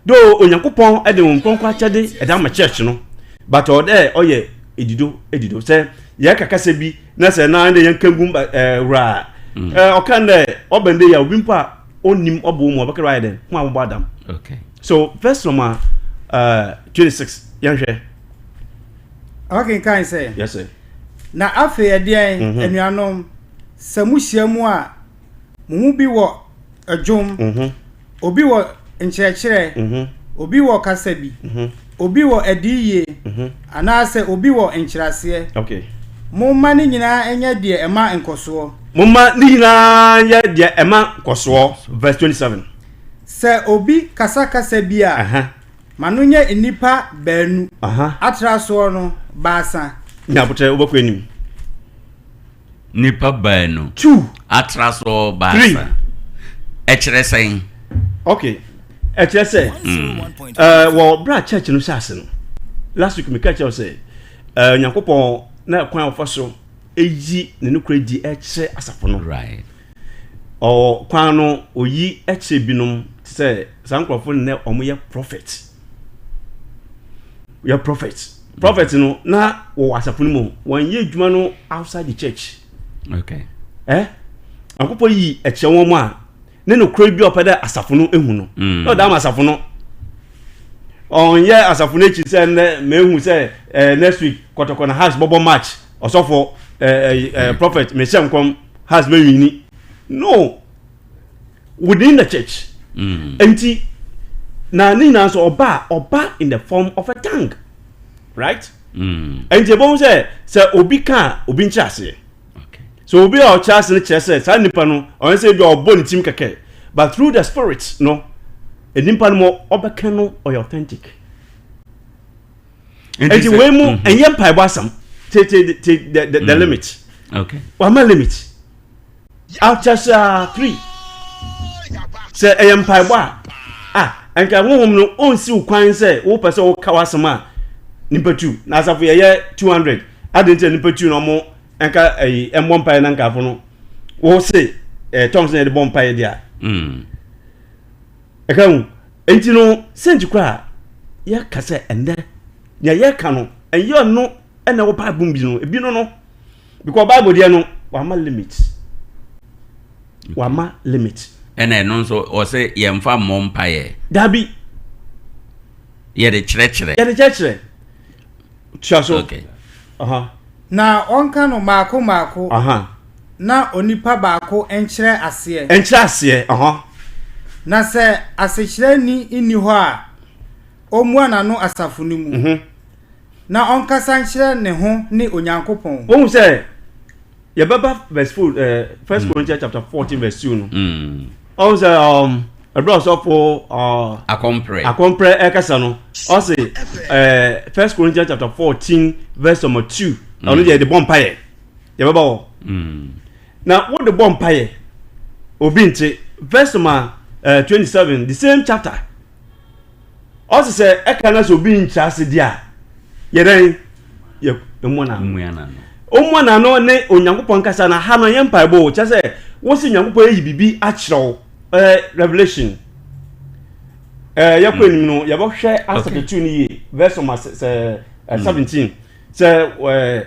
Though Onyankopɔn de Honhom Kronkron akyɛde ɛde ama church no, but ɔwɔ dɛ ɔyɛ edido edido. Sɛ yɛka kasa bi na sɛ na ɛnde yɛnka ngu ɛɛ wura mm. ɛɛ ɔka dɛ ɔbɛn dɛ yɛ obi mpo a onim ɔbɔ mu ɔbɛka dɛ ayɛ dɛ ho a wɔbɔ adam. Okay. So verse number 26 yɛnhwɛ. Ɔkenkan sɛ. Yes sir. Na afei ɛdeɛn, mm -hmm. anuanom, sɛ mohyia mu a, mo mu bi wɔ dwom, mm -hmm. Obi wɔ nkyerɛkyerɛ, obi wɔ kasa bi. Obi wɔ adiyie, anaasɛ obi wɔ nkyerɛaseɛ. Okay. Momma ne nyinaa nyɛ deɛ ɛma nkɔsoɔ. Momma ne nyinaa nyɛ deɛ ɛma nkɔsoɔ. Verse 27. Sɛ obi kasa kasa bi a, ma no nyɛ nnipa baanu, atra soɔ no baasa. Nya abotrɛ, wobɛkɔ anim. Nnipa baanu. Two. Atra soɔ baasa. Ɛkyerɛ sɛn? Okay. Ɛkyerɛ sɛ, wɔ berɛ a church no hyɛ ase no, last week meka kyerɛ sɛ, Nyankopɔn na kwan a ɔfa so eyi ne nokorɛ di kyerɛ asafo no. Right. Ɔwɔ kwan no oyi kyerɛ binom te sɛ saa nkurɔfo no nɛ wɔn yɛ prophet. Yɛ prophet. Prophet no na wɔwɔ asafo no mu. Wɔn yɛ adwuma no outside the church. Okay. Eh? Nyankopɔn yi ɛkyerɛ wɔn a ne nokorɛ bi a ɔpɛ dɛ asafo no ehu no. Na ɔda ama asafo no. Ɔnyɛ asafo no akyi sɛ nnɛ mehu sɛ eh, next week Kɔtɔkɔ na Hearts bɔbɔ match ɔsɔfo eh, eh, prophet mehyɛ nkɔm Hearts bɛwini. No. Within the church. Nti na ne nyinaa nso ɔba a ɔba in the form of a tongue. Right? Nti ɛbɛhu sɛ sɛ obi ka a obi nkyerɛ aseɛ. So obi a ɔkyerɛ ase no kyerɛ sɛ saa nipa no ɔyɛ sɛ ebi a ɔbɔ ne tim kɛkɛ but through the spirit no nipa no mu ɔbɛka no ɔyɛ authentic. Nti wei mu ɛnyɛ mpaebɔ asɛm te te te the limit. Okay. Wama limit. Akyɛsɛ three sɛ ɛyɛ mpaebɔ a ah nka honhom no ɔnsi wo kwan sɛ wopɛ sɛ woka w'asɛm a nipa tu na asafo yɛyɛ 200 adi nti nipa tu na ɔmo nka ɛyi ɛmmɔ mpaeɛ na nkaafo no wo se ɛɛ tɔm sɛ yɛde bɔ mpaeɛ deɛ a ɛka ho nti no sɛnti koraa yɛka sɛ ɛndɛ nea yɛka no ɛnyɛ ɔno ɛna ɛwɔ bible mu bi no ebi no no because bible deɛ no wama limit wama limit. Ɛna ɛno nso ɔsɛ yɛnfa mmɔ mpaeɛ. Dabi. Yɛde kyerɛkyerɛ. Yɛde kyerɛkyerɛ. Tua so. Okay. Na ɔnka no mmaako mmaako. Na onipa baako nkyerɛ aseɛ. Nkyerɛ aseɛ. Na sɛ asekyerɛni nni hɔ a, ɔmmua n'ano asafo no mu. Na ɔnkasa nkyerɛ ne ho ne Onyankopɔn. Wohu sɛ yɛbɛba verse four ɛɛ First Corinthians chapter 14 verse 2 no. Ɔhu sɛ ɛberɛ ɔsɔfo Akɔmprɛ. Akɔmprɛ ɛkasa no ɔse ɛɛ First Corinthians chapter 14 verse number 2 ɔno deɛ yɛde bɔ mpaeɛ yɛbɛba hɔ. Na wode bɔ mpaeɛ obi nte verse number 27 the same chapter. Ɔse sɛ ɛka na sɛ obi nkyerɛ ase deɛ a, yɛ dɛn? Yɛ mmua n'ano. Ɔmmua n'ano ne Onyankopɔn kasa na ha no ɛnyɛ mpaebɔ o, kyerɛ sɛ wo se Nyankopɔn ayi biribi akyerɛ wo, ɛɛ revelation. Ɛɛ yɛkɔ anim no yɛbɛhwɛ Acts chapter 2 no yie, verse number sɛ 17 sɛ ɛɛ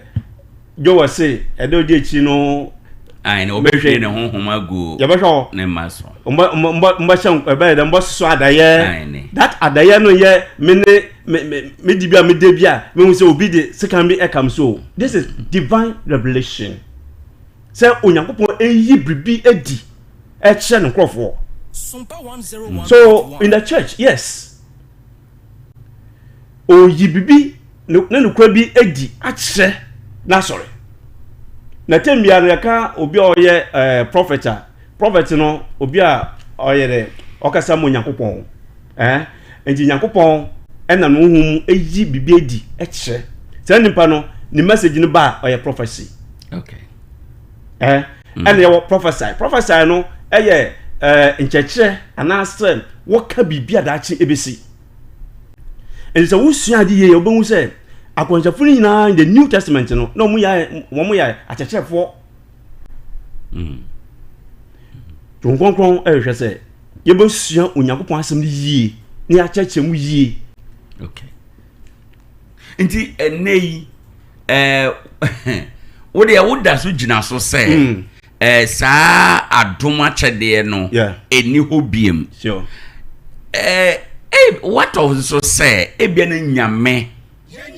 Joel se ɛda odi akyiri no. Ayi na ɔbɛhwie ne honhom agu. Yɛbɛhwɛ hɔ. Ne mma so. Mbɔ mbɔ mbɔhyɛ ɛbɛyɛ dɛ mbɔsoso adayɛ. That adayɛ no yɛ me ne me me me di bi a me de bi a me hu sɛ obi de sekan bi ɛkam so. This is divine revelation. Sɛ Onyankopɔn eyi biribi adi ɛkyerɛ ne nkorɔfoɔ. So in the church yes. Ɔreyi biribi ne nokorɛ bi adi akyerɛ n'asɔre. Na tɛm biara no yɛka obi a ɔyɛ ɛɛ eh, prɔfɛt a, prɔfɛt no obi a ɔyɛ dɛ ɔkasa mu Onyankopɔn. Ɛɛ eh, nti Nyankopɔn ɛna no honhom mu eyi biribi adi kyerɛ. Saa nipa no ne message no ba a ɔyɛ prophecy. Okay. Ɛɛ eh, ɛna yɛwɔ prophesy. Prophesy no ɛyɛ ɛɛ nkyerɛkyerɛ anaasɛ wɔka biribi a daakye ebesi. Nti sɛ wosua ade yie wobɛhu sɛ akwanhyɛfo no nyinaa in the New Testament no na wɔn yɛ wɔn yɛ akyerɛkyerɛfoɔ. Honhom Kronkron ɛrehwɛ sɛ yɛbɛsua Onyankopɔn asɛm no yie na yɛakyerɛkyerɛ mu yie. Okay. Nti ɛnɛ yi ɛɛ wo deɛ woda so gyina so sɛ mm. Eh, saa adom akyɛdeɛ no ɛni hɔ biem. Eh, eh, what of nso sɛ ebia no Nyame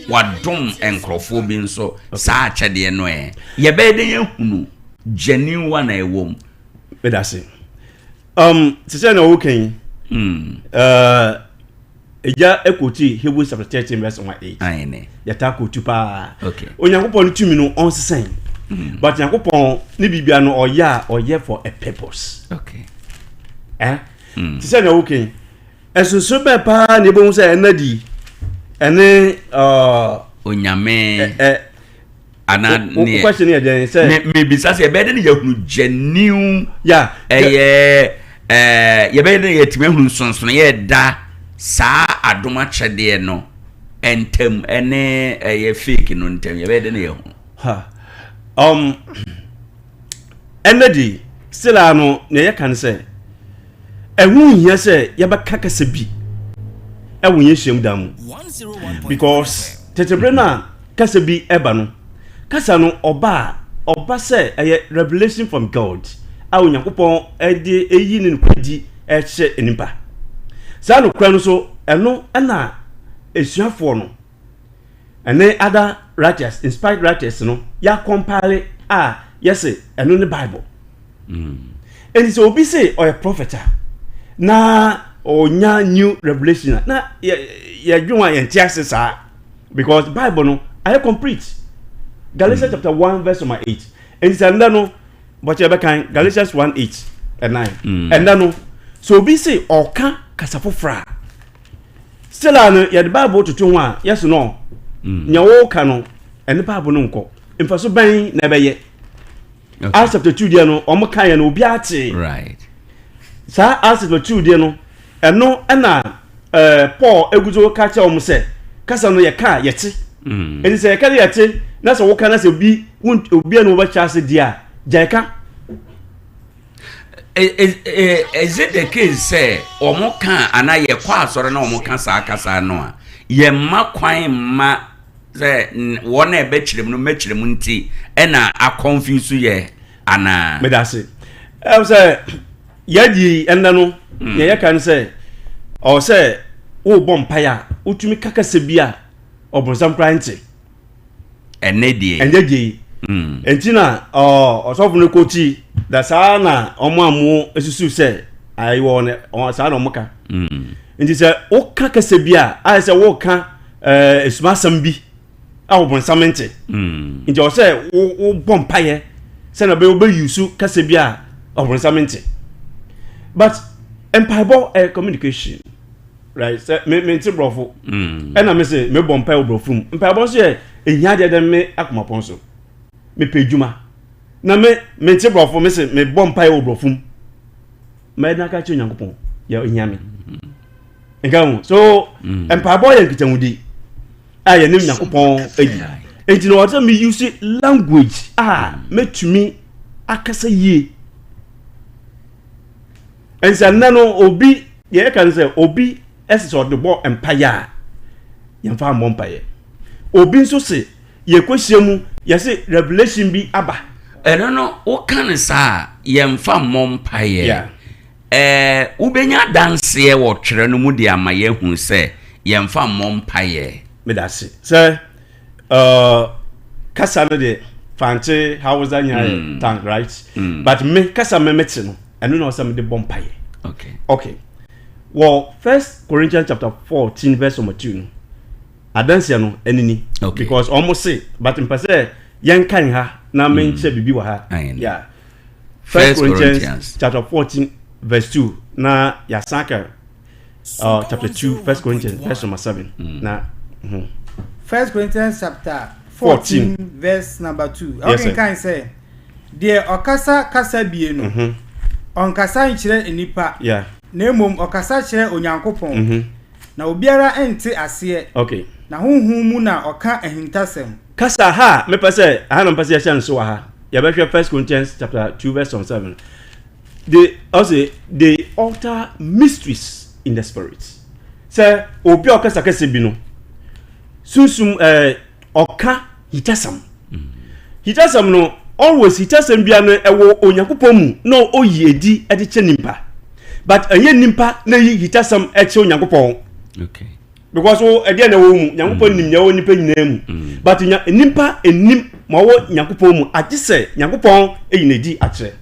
wadom nkurɔfoɔ bi nso saa akyɛdeɛ no ɛ yɛbɛyɛ dɛ yɛhunu genuine one a ɛwɔ mu. Meda ase. Te sɛ na woka yi, mm. Egya quote Hebrews chapter 13 verse 1 8. Aane. Yɛtaa quote paa. Okay. Onyankopɔn no tumi no ɔnsesɛn. But Nyankopɔn ne biribia no ɔyɛ a ɔyɛ for a purpose. Okay. Eh? Te sɛ nea woka yi, ɛsonsono bɛn paa na yɛbɛhu sɛ ɛna di ɛne uh, Onyame. ɛ, Ana wo neɛ. question yɛ dɛn sɛ Me mebisa sɛ yɛbɛyɛ dɛ ne yɛhunu genuine ya ɛyɛ ɛɛ yɛbɛyɛ dɛ yɛtumi ahunu nsonsonoeɛ ɛda saa adom akyɛdeɛ no ntam ɛne ɛyɛ fake no ntam, yɛbɛyɛ dɛ ne yɛhunu? Ha. Ɛnɛ de, still a no, nea yɛka ne sɛ, ɛho nhia sɛ yɛbɛka kasa bi ɛwɔ yɛn nhyiam dan mu. Because tete bere no a kasa bi ɛba no, kasa no ɔba a, ɔba sɛ ɛyɛ revelation from God a Onyankopɔn ɛde eyi ne nokorɛ di ɛkyerɛ nnipa. Saa nokorɛ no so, ɛno ɛna esuafoɔ no ɛne other writers, inspired writers no, yɛacompile a yɛse ɛno ne Bible. Enti sɛ obi se ɔyɛ prophet a, na ɔnya new revelation a, na yɛdwen ho a yɛnte ase saa because Bible no ayɛ complete. Galatians chapter 1 verse number 8. Enti sɛ ndɛ no, bɔkyɛ yɛbɛkan Galatians 1 8 and 9. Ɛndɛ no, sɛ obi se ɔka kasa foforɔ a, still a no yɛde Bible toto ho a, yɛse no, nea wɔka no, ɛne Bible no nkɔ. Mfaso bɛn na ɛbɛyɛ? Acts chapter 2 deɛ no, wɔn ka yɛ no, obiara te. Saa Acts chapter 2 deɛ no, ɛno ɛna Paul egu so ka kyerɛ wɔn sɛ, kasa no yɛka a yɛte. Enti sɛ yɛka no yɛte, na sɛ woka na sɛ obi obi a na wɔbɛkyɛ ase deɛ a, gyae ka. Is it the case sɛ wɔn ka anaa yɛkɔ asɔre na wɔn ka saa kasa no a, yɛmma kwan mma sɛ wɔn a ɛbɛkyerɛ mu no mɛkyerɛ mu nti ɛna akɔnfuse yɛ anaa? Meda ase. Ɛm sɛ yɛadi ɛnnɛ no, nea yɛka ne sɛ ɔwɔ sɛ wobɔ mpaeɛ a wotumi ka kasa bi a ɔbonsam koraa nte. Ɛnɛ deɛ. Ɛnɛ deɛ yi. Nti na ɔsɔfo no kɔkyi da saa na ɔmo a mo susu sɛ ayi wɔ ne saa na ɔmo ka. Nti sɛ woka kasa bi a ayɛ sɛ woka esumasɛm bi a ɔbonsam nte. Nti ɔwɔ sɛ wobɔ mpaeɛ sɛnea ɔbɛyɛ wobɛyusu kasa bi a ɔbonsam nte. But mpaebɔ ɛyɛ communication. Right, sɛ me me nte borɔfo. Ɛna me se mebɔ mpae wɔ borɔfo mu. Mpaebɔ nso yɛ ehia deɛ dɛ me akomapɔn so. Mepɛ adwuma. Na me me nte borɔfo me se mebɔ mpae wɔ borɔfo mu. Mɛyɛ den aka kyerɛ Onyankopɔn yɛ ehia me. Nka ho. So mpaebɔ yɛ nkitahodi a yɛne Onyankopɔn adi. Enti na ɔsɛ me use language a mɛtumi akasa yie. Nsa nnɛ no obi deɛ yɛka no sɛ obi ɛsɛ sɛ ɔde bɔ mpaeɛ a yɛmfa mmɔ mpaeɛ. Obi nso se yɛkɔhyia mu yɛse revelation bi aba. Ɛno no woka no saa a yɛmfa mmɔ mpaeɛ. Ɛɛ wobɛnya adanseɛ wɔ twerɛ no mu de ama yɛahu sɛ yɛmfa mmɔ mpaeɛ. Meda ase sɛ kasa no deɛ Fante Hausa nyinaa yɛ tongue right? But me kasa me mete no ɛno na ɔsɛ mede bɔ mpaeɛ. Okay. Wɔ First Corinthians chapter 14 verse number 2 no adanseɛ no ɛne ni. Because ɔmo se but mpɛ sɛ yɛnkan ha na menkyɛ biribi wɔ ha. Yeah. First Corinthians chapter 14 verse 2 na yɛasan ka chapter 2 First Corinthians verse number 7 na First Corinthians chapter 14 verse number 2. Ɔkenkan sɛ deɛ ɔkasa kasa bie no ɔnkasa nkyerɛ nnipa na mmom ɔkasa kyerɛ Onyankopɔn na obiara nte aseɛ na honhom mu na ɔka ahintasɛm. Kasa ha a mepɛ sɛ aha na mepɛ sɛ yɛhyɛ nso wɔ ha. Yɛbɛhwɛ First Corinthians chapter 2 verse 7. They ɔse they utter mysteries in the spirit. Sɛ obi a ɔkasa kasa bi no sunsum ɛɛ ɔka hitasɛm. Hitasɛm no always hitasɛm bia no ɛwɔ Onyankopɔn mu na oyi edi ɛde kyɛ nipa. But ɛnyɛ nipa na eyi hitasɛm ɛkyɛ Onyankopɔn. Okay. Because wo ɛdeɛ na ɛwɔ mu Nyankopɔn nim nea ɛwɔ nipa nyinaa mu. But nya nipa enim ma ɔwɔ Nyankopɔn mu agye sɛ Nyankopɔn eyi na edi akyerɛ.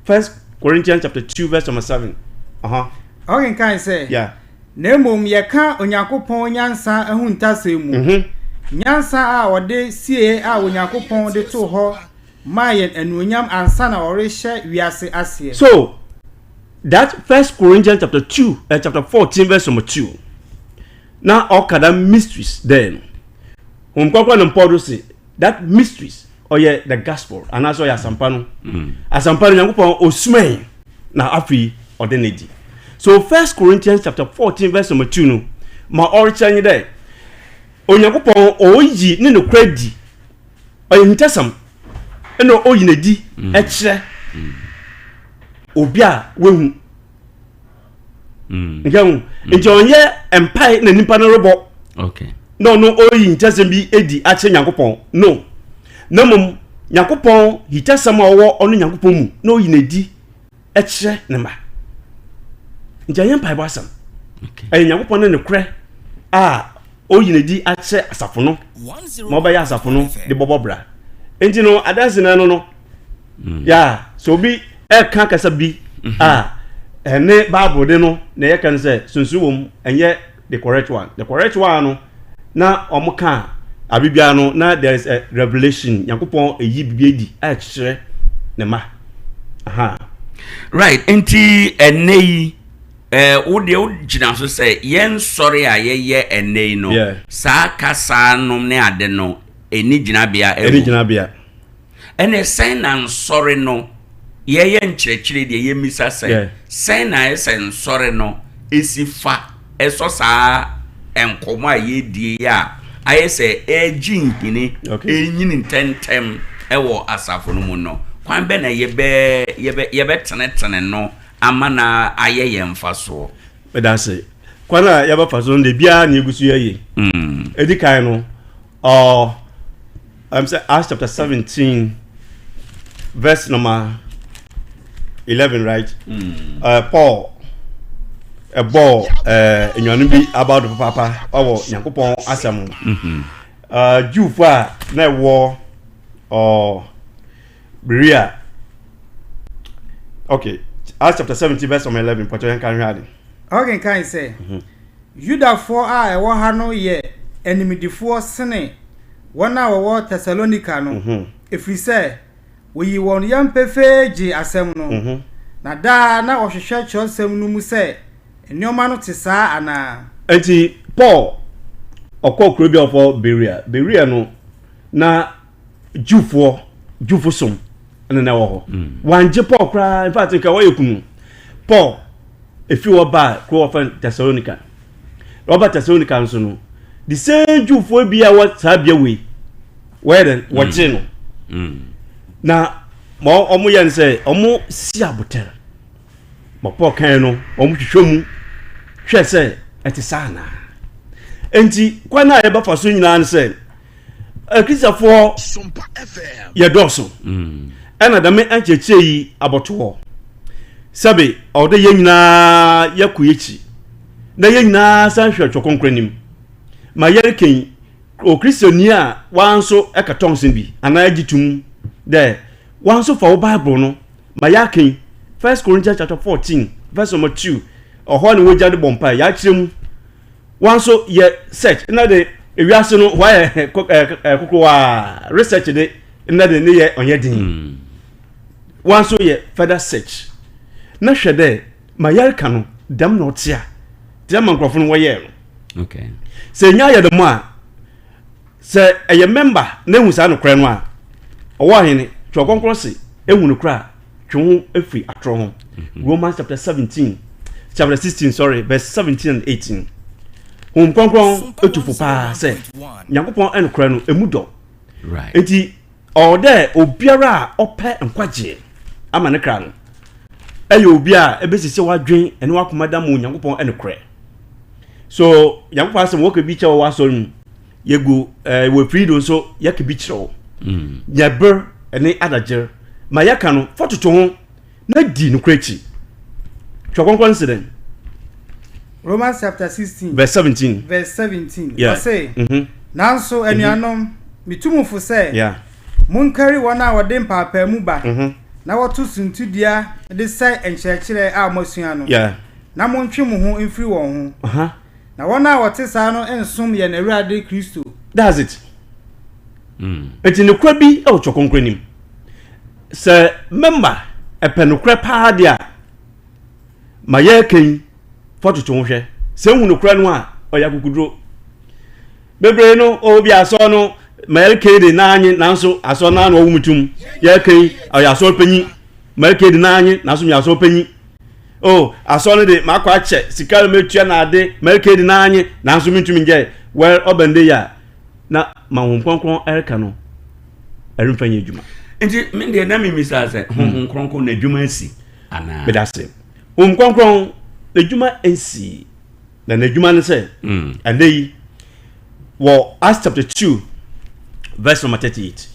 First Corinthians chapter 2 verse number 7. Ɔkenkan sɛ, Yeah. Na mmom yɛka Onyankopɔn nyansa ahuntasɛm mu, nyansa a ɔde siee a Onyankopɔn de too hɔ maa yɛn anuonyam ansa na wɔrehyɛ wiase aseɛ. So that First Corinthians chapter 2, chapter 14 verse number 2 na ɔka that mysteries there no. Honhom Kronkron no mpɔ do se that mysteries ɔyɛ the gospel anaasɛ ɔyɛ asampa no. Asampa no Nyankopɔn osumae na afei ɔde no adi. So First Corinthians chapter 14 verse number 2 no ma ɔrekyerɛ nye dɛ Onyankopɔn ɔreyi ne nokorɛ adi, ɔyɛ hintasɛm ɛna ɔyi n'adi ɛkyerɛ obi a wahu. Nka hu nti ɔnyɛ mpae na nipa no rebɔ na ɔno ɔreyi hintasɛm bi adi akyerɛ Nyankopɔn no, na mmom Nyankopɔn hintasɛm a ɔwɔ ɔno Nyankopɔn mu na ɔyi n'adi ɛkyerɛ ne mma. Nti ɛnyɛ mpaebɔ asɛm, ɛyɛ Nyankopɔn ne nokorɛ a ɔyi n'adi akyerɛ asafo no ma ɔbɛyɛ asafo no de bɔbɔ bra. Nti no adanse no ɛno no ya sɛ obi ɛka kasa bi a ɛne Bible de no na yɛka no sɛ sunsun wɔ mu, ɛnyɛ the correct one. The correct one no na wɔn ka abe biara no na there is a revelation, Nyankopɔn eyi bibi adi a ɛkyerɛ ne ma. Aha. Right, nti ɛnɛ yi wo deɛ wogyina so sɛ yɛn nsɔre a yɛyɛ ɛnɛ yi no, saa kasa nom ne ade no ɛni gyinabea ɛwɔ. Ɛni gyinabea. Ɛnɛ sɛn na nsɔre no yɛyɛ nkyerɛkyerɛ deɛ yɛmmisa sɛ sɛn na ayɛ sɛ nsɔre no ɛsi fa ɛsɔ saa nkɔmmɔ a yɛdie yi a ayɛ sɛ ɛregye nhini, ɛrenyini ntɛntɛm ɛwɔ asafo no mu no, kwan bɛ na yɛbɛ yɛbɛ yɛbɛtenetene no ama no ayɛ yɛn mfasoɔ? Meda ase. Kwan a yɛbɛfa so no deɛ biara na yɛgu so yɛyɛ. Ɛdi kan no, sɛ Acts chapter 17 verse number 11, right? Paul ɛbɔɔ nnuane bi about papaapa ɔwɔ Nyankopɔn asɛm ho. Jewfo a na ɛwɔ Berea. Okay, Acts chapter 17 verse number 11, pɔtɔ yɛn kan hwɛ ade. Ɔkenkan sɛ, Yudafoɔ a ɛwɔ ha no yɛ animdefoɔ sene wɔn a wɔwɔ Tesalonika no, ɛfiri sɛ wɔyii wɔn yam pefee gyee asɛm no, na daa na wɔhwehwɛ twerɛsɛm no mu sɛ nneɛma no te saa anaa. Enti Paul ɔkɔɔ kuro bi a wɔfrɛ Berea. Berea no na Jewfoɔ, Jewfo som ɛna na ɛwɔ hɔ. Wangye Paul koraa, in fact nka wɔyɛ kunu. Paul efi hɔ baa kuro wɔfrɛ no Thessalonica. Na ɔba Thessalonica nso no, the same Jewfoɔ bi a wɔ saa bea wei, wɔyɛ dɛ wɔgye no. Na ma wɔn yɛ no sɛ wɔn si abotare. Ma Paul kan no, wɔn hwehwɛ mu hwɛ sɛ ɛte saa anaa. Enti kwan a yɛbɛfa so nyinaa no sɛ Akristafoɔ yɛ dɔɔso ɛna dɛm nkyerɛkyerɛ yi abɔto hɔ sɛbe ɔwɔ dɛ yɛn nyinaa yɛkɔ yɛkyi na yɛn nyinaa san hwɛ Twerɛ Kronkron anim ma yɛreka yi. Okristoni a wanso ɛka tɔnsen bi anaa agye tum dɛ wanso fa wo Bible no ma yɛaka yi, First Corinthians chapter 14 verse number 2, ɔhɔ na wɔgya de bɔ mpae yɛakyerɛ mu. Wɔn nso yɛ search nna de ewiase no hɔ ayɛ kokorowaa, research de nna de ne yɛ ɔnyɛ den. Wɔn nso yɛ further search na hwɛ dɛ ma yɛreka no dɛm na ɔte a te ama nkurɔfo no wɔyɛɛ no. Sɛ enya ayɛ dɛm a, sɛ ɛyɛ member na ehu saa nokorɛ no a, ɔwɔ ahene Twerɛ Kronkron se ehu nokorɛ a twe wo ho firi atorɔ ho. Romans chapter 17, chapter 16, sorry, verse 17 and 18. Honhom Kronkron etu fo paa sɛ Nyankopɔn nokorɛ no emu dɔ. Nti ɔwɔ dɛ obiara a ɔpɛ nkwagyeɛ ama ne kra no ɛyɛ obi a ɛbɛsisi wadwen ɛne wakoma da mu Nyankopɔn nokorɛ. So Nyankopɔn asɛm wɔka bi kyɛ wɔ w'asɔre mu, yɛgu ɛɛ wɔ afiri do nso yɛka bi kyerɛ wo. Nya ber ne adagyer ma yɛka no, fa toto ho na di nokorɛ akyi. Twerɛ Kronkron no se dɛn? Romans chapter 16 verse 17. Verse 17. Yeah. Ɔse, Nanso anuanom, metu mo fo sɛ, monkari wɔn a wɔde mpaapaamu ba na wɔto suntidua de sɛe nkyerɛkyerɛ a moasua no. Na montwe mo ho mfiri wɔn ho. Na wɔn a wɔte saa no nsom yɛn Awurade Kristo. That's it. Enti nokorɛ bi wɔ Twerɛ Kronkron nim. Sɛ mɛma ɛpɛ nokorɛ paa deɛ a, ma yɛreka yi fa toto ho hwɛ. Sɛ ehu nokorɛ no a, ɔyɛ akokoduro. Bebree no, ɔwɔ bi asɔr no, ma yɛreka yi de n'anye, nanso asɔr no ara na ɔwɔ mu tum. Yɛreka yi, ɔyɛ asɔr panyin. Ma yɛreka yi de n'anye, nanso meyɛ asɔr panyin. Oh, asɔr no de, makɔ akyɛ, sika no metua na ade, ma yɛreka yi de n'anye, nanso mentumi ngyɛe. Well, ɔba ndɛ yi a, na ma Honhom Kronkron reka no, ɛremfa nyɛ adwuma. Nti me deɛ na memisa sɛ, Honhom Kronkron n'adwuma asi anaa? Meda ase. Honhom Kronkron n'adwuma nsii. Na n'adwuma ne sɛ, ɛnɛ yi, wɔ Acts chapter 2 verse number 38,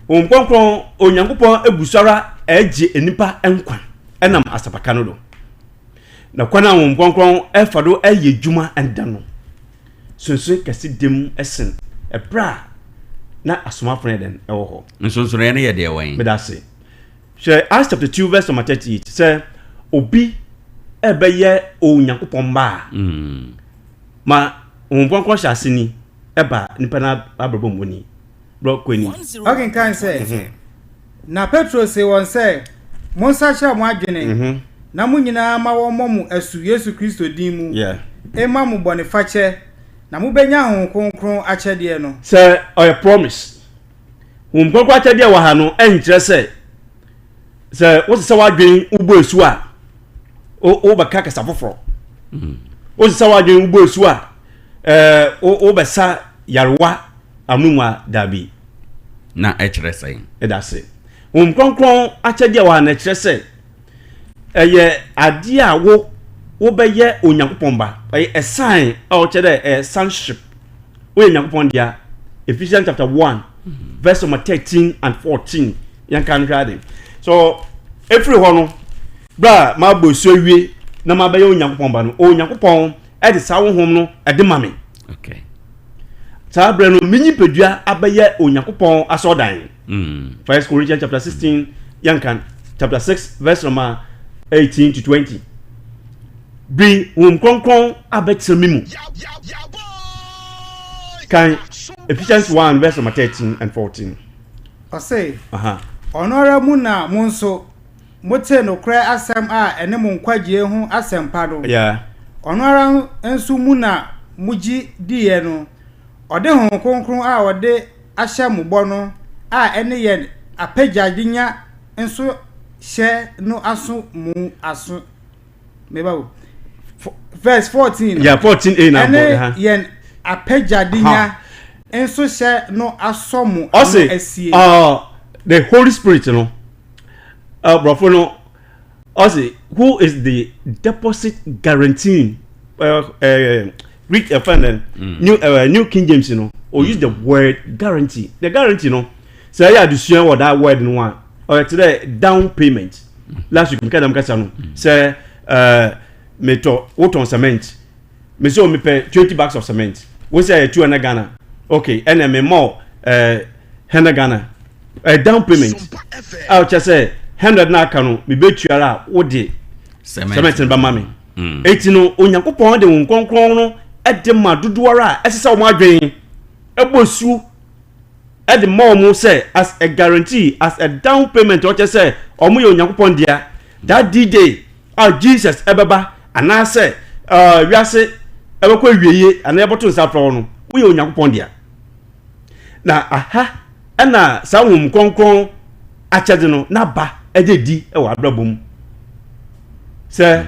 Honhom Kronkron, Onyankopɔn egu so ara ɛregye nnipa nkwa ɛnam asɛmpaka no do. Na kwan a Honhom Kronkron ɛfa do ɛyɛ adwuma ɛnda no, sonsonoe kɛse da mu sen ɛberɛ a na asomafo no yɛ dɛn ɛwɔ hɔ. Nsonsonoeɛ no yɛ deɛ wɛn? Meda ase. Hwɛ Acts chapter 2 verse number 38 sɛ obi ɛbɛyɛ Onyankopɔn mma a, mm. ma Honhom Kronkron hyɛ ase ni ɛba nipa no abrabɔ mu ni. Brɔ kɔ anim. Ɔkenkan sɛ, mhm. Na Petro see wɔn sɛ, Monsakyera mo adwene, mhm. na mo nyinaa ma wɔmmɔ mo asu Yesu Kristo din mu, mma mo bɔne fakyɛ, na mobɛnya Honhom Kronkron akyɛdeɛ no. Sɛ ɔyɛ promise. Honhom Kronkron akyɛdeɛ wɔ ha no nkyerɛ sɛ sɛ wosesa w'adwene wobɔ asu a wobɛka kasa foforɔ. Mm. Wosesa w'adwene wobɔ asu a wobɛsa yarewa ano mu a daabi. Na ɛkyerɛ sɛn? Ɛda ase. Honhom Kronkron akyɛdeɛ wɔ ha no ɛkyerɛ sɛ ɛyɛ adeɛ a wo wobɛyɛ Onyankopɔn ba. Ɛyɛ a sign a ɔkyerɛ dɛ ɛyɛ sonship. Woyɛ Nyankopɔn dea. Ephesians chapter 1 verse number 13 and 14. Yɛnka no hwɛ ade. So ɛfiri hɔ no, berɛ a mabɔ asu awie na mabɛyɛ Onyankopɔn ba no, Onyankopɔn ɛde saa honhom no ɛde ma me. Okay. Saa berɛ no, me nipadua abɛyɛ Onyankopɔn asɔrdan. Mm. First Corinthians chapter 16, yɛnka chapter 6 verse number 18 to 20. Bere Honhom Kronkron abɛtena me mu. Kan Ephesians 1 verse number 13 and 14. Ɔse, Ɔno ara mu na mo nso, motee nokorɛ asɛm a ɛne mo nkwagyeɛ ho asɛmpa no. Yeah. Ɔno ara nso mu na mogye diiɛ no, ɔde Honhom Kronkron a ɔde ahyɛ mo bɔ no a ɛne yɛn apɛgyadenya nso hyɛ no aso mo aso. Meba o. Verse 14. Yeah, 14 a na Ɛne yɛn apɛgyadenya nso hyɛ no asɔ mo ano asie. Uh, the Holy Spirit no, uh, brɔfo no, ɔse who is the deposit guaranteeing uh, uh, Greek uh, friend then mm. New uh, New King James you know, or mm. use the word guarantee. The guarantee no, sɛ ɛyɛ adesua wɔ that word no a, ɔyɛ te dɛ down payment. Last week meka dɛm kasa no sɛ ɛɛ metɔ wotɔn cement me sɛ mepɛ 20 bags of cement wo sɛ ɛyɛ 200 Ghana okay ɛna me mɔ ɛɛ 100 Ghana ɛɛ down payment a ɔkyɛ sɛ 100 na aka no mebetua ara a wode cement no bɛma me mm. eti no Onyankopɔn de wɔn kronkron no ɛde ma dodoɔ ara a ɛsɛ sɛ wɔn adwene ɛbɔ su de ma wɔn sɛ as a guarantee, as a down payment, ɔkyɛ sɛ wɔn yɛ Onyankopɔn dea. That D-Day a Jesus ɛbɛba anaasɛ uh, wiase ɛbɛkɔ awieie anaa yɛbɛto nsa afrɛ wo no, woyɛ Onyankopɔn dea. Na aha ɛna saa Honhom Kronkron akyɛde no n'aba ɛde di wɔ abrabɔ mu. Sɛ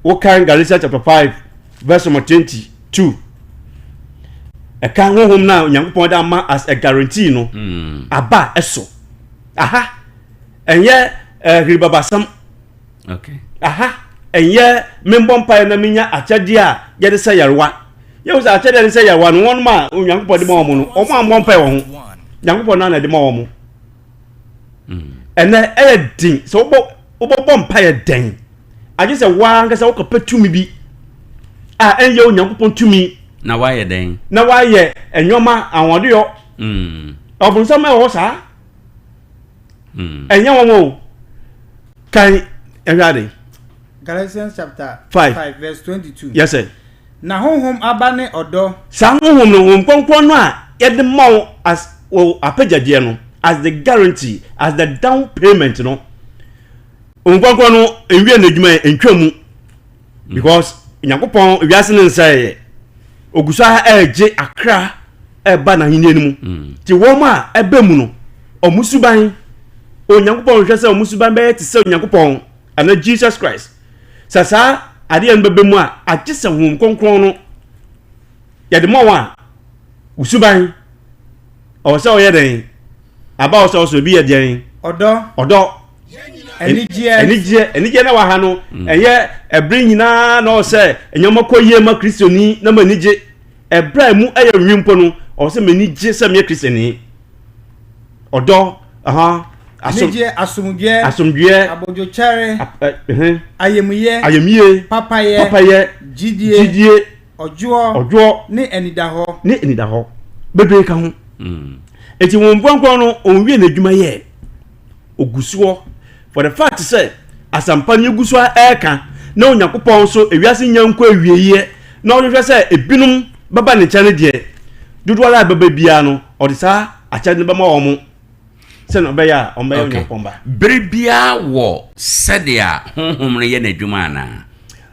wokan Galatians chapter 5 verse number 22 ɛka honhom no a Onyankopɔn de ama as a guarantee no mm. aba ɛso aha ɛnyɛ eh, hiribabasɛm okay. aha ɛnyɛ membɔ mpaeɛ na menya akyɛdeɛ a yɛde sɛ yarewa yɛhu sɛ akyɛdeɛ de sɛ yarewa no wɔn a Onyankopɔn de ma wɔn no wɔn ammɔ mpaeɛ wɔ ho Onyankopɔn no na de ma wɔn mm. ɛnɛ ɛyɛ den sɛ wobɔ wobɔbɔ mpaeɛ dɛn Agye sɛ wo ara ankasa wokɔpɛ tumi bi a ɛnyɛ Onyankopɔn tumi. Na woayɛ dɛn? Na woayɛ nneɛma ahoɔdeyɔ. Mm. Ɔbonsam ɛwɔ hɔ saa. Mm. Ɛnyɛ wɔn o. Kan ɛhwɛ ade. Galatians chapter 5 5 verse 22. Yes sir. Na honhom aba ne ɔdɔ. Saa honhom no, Honhom Kronkron no a yɛde ma wo as wo apɛgyadeɛ no, as the guarantee, as the down payment no, Honhom Kronkron no nwie n'adwuma yɛ, ntwa mu. Because Nyankopɔn wiase no nsɛeɛ. Ogu so ara ɛregye akra ɛreba n'ahenni no mu. Nti wɔn a ɛbɛ mu no, wɔn suban, Onyankopɔn hwɛ sɛ wɔn suban bɛyɛ te sɛ Onyankopɔn anaa Jesus Christ. Sɛ saa adeɛ no bɛba mu a, agye sɛ Honhom Kronkron no yɛde ma wɔn a, wo suban ɔwɔ sɛ ɔyɛ dɛn? Aba wɔ sɛ ɔsɔ ebi yɛ dɛn? Ɔdɔ. Ɔdɔ. Anigyeɛ. Anigyeɛ. Anigyeɛ na wɔ ha no, mm. ɛnyɛ ɛbere nyinaa na ɔwɔ sɛ nneɛma kɔ yie ma Kristoni na ma anigye. Ɛberɛ a emu yɛ nwi mpo no, ɔwɔ sɛ m'ani gye sɛ meyɛ Kristoni. Ɔdɔ, aha, asom, Anigyeɛ, asomdwoeɛ, asomdwoeɛ, abodwokyɛre, ɛhɛn, ayamyɛ, ayamyie, papayɛ, papayɛ, gyidie, gyidie, ɔdwoɔ, ɔdwoɔ, ne anidahɔ. Ne anidahɔ. Bebree ka ho. Enti Honhom Kronkron no, ɔnwie n'adwuma yɛ. Ɔgu soɔ. For the fact sɛ asɛmpa no yɛgu so ara ɛreka na Onyankopɔn nso ewiase nya nkɔ awieeɛ na ɔhwehwɛ sɛ ebinom bɛba ne nkyɛn no deɛ, dodoɔ ara a ɛbɛba biara no, ɔde saa akyɛde no bɛma wɔn sɛnea ɔbɛyɛ a wɔbɛyɛ Okay. Onyankopɔn ba. Bere biara wɔ sɛdeɛ honhom no yɛ n'adwuma anaa?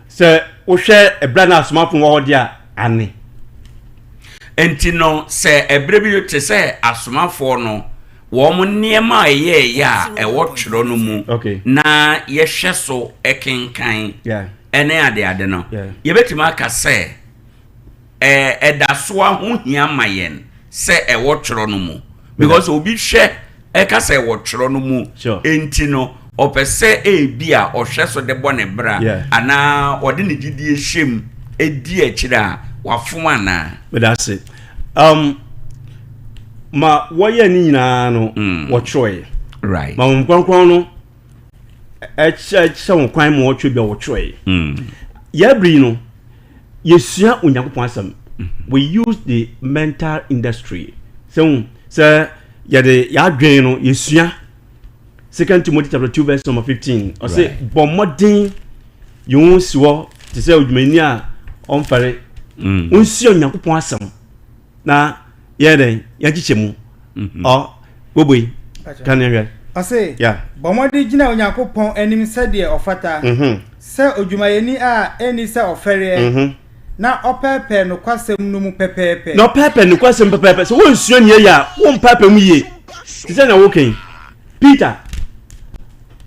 Sɛ wohwɛ ɛberɛ a na asomafo wɔ hɔ deɛ a, ane. Enti no, sɛ ɛberɛ bi te sɛ asomafoɔ no wɔn nneɛma a ɛyɛeɛ a ɛwɔ twerɛ no mu na yɛhwɛ so kenkan ne adeade no, yɛbɛtumi aka sɛ ɛda so ara ho hia ma yɛn sɛ ɛwɔ twerɛ no mu. Because obi hwɛ ɛka sɛ ɛwɔ twerɛ no mu nti no, ɔpɛ sɛ ebi a ɔhwɛ so de bɔ ne bra anaa ɔde ne gyidie hyɛ mu di akyire a, wafom anaa? Meda ase. Um, ma wɔyɛ ne nyinaa no mm. wɔtwerɛeɛ. Right. Ma wɔn kronkron no ɛkyɛ wɔn kwan ma wɔtwerɛ bi a wɔtwerɛeɛ. Mm. Yɛabiri no, yɛsua Onyankopɔn asɛm. Mm. We use the mental industry. Sɛ sɛ yɛde yɛadwene no yɛsua Second Timothy chapter 2 verse number 15. Ɔse bɔ mmɔden yi wo si hɔ te sɛ odwumani a ɔmfɛre. Mm. Wonsua Onyankopɔn asɛm na yɛ dɛn yɛnkyekyɛ mu. Mm-hmm. Ɔ boboi ka ne hwɛ. Ɔse yeah. bɔ mmɔden gyina Onyankopɔn anim sɛdeɛ ɔfata mm-hmm. sɛ odwumayɛni a ɛnni sɛ ɔfɛreɛ mm-hmm. na ɔpɛɛpɛɛ nokwasɛm no mu pɛpɛɛpɛ. Na ɔpɛɛpɛɛ nokwasɛm pɛpɛɛpɛ. Sɛ wonsua nea eye a, wompɛɛpɛɛ mu yie. Te sɛ nea woka yi, Peter,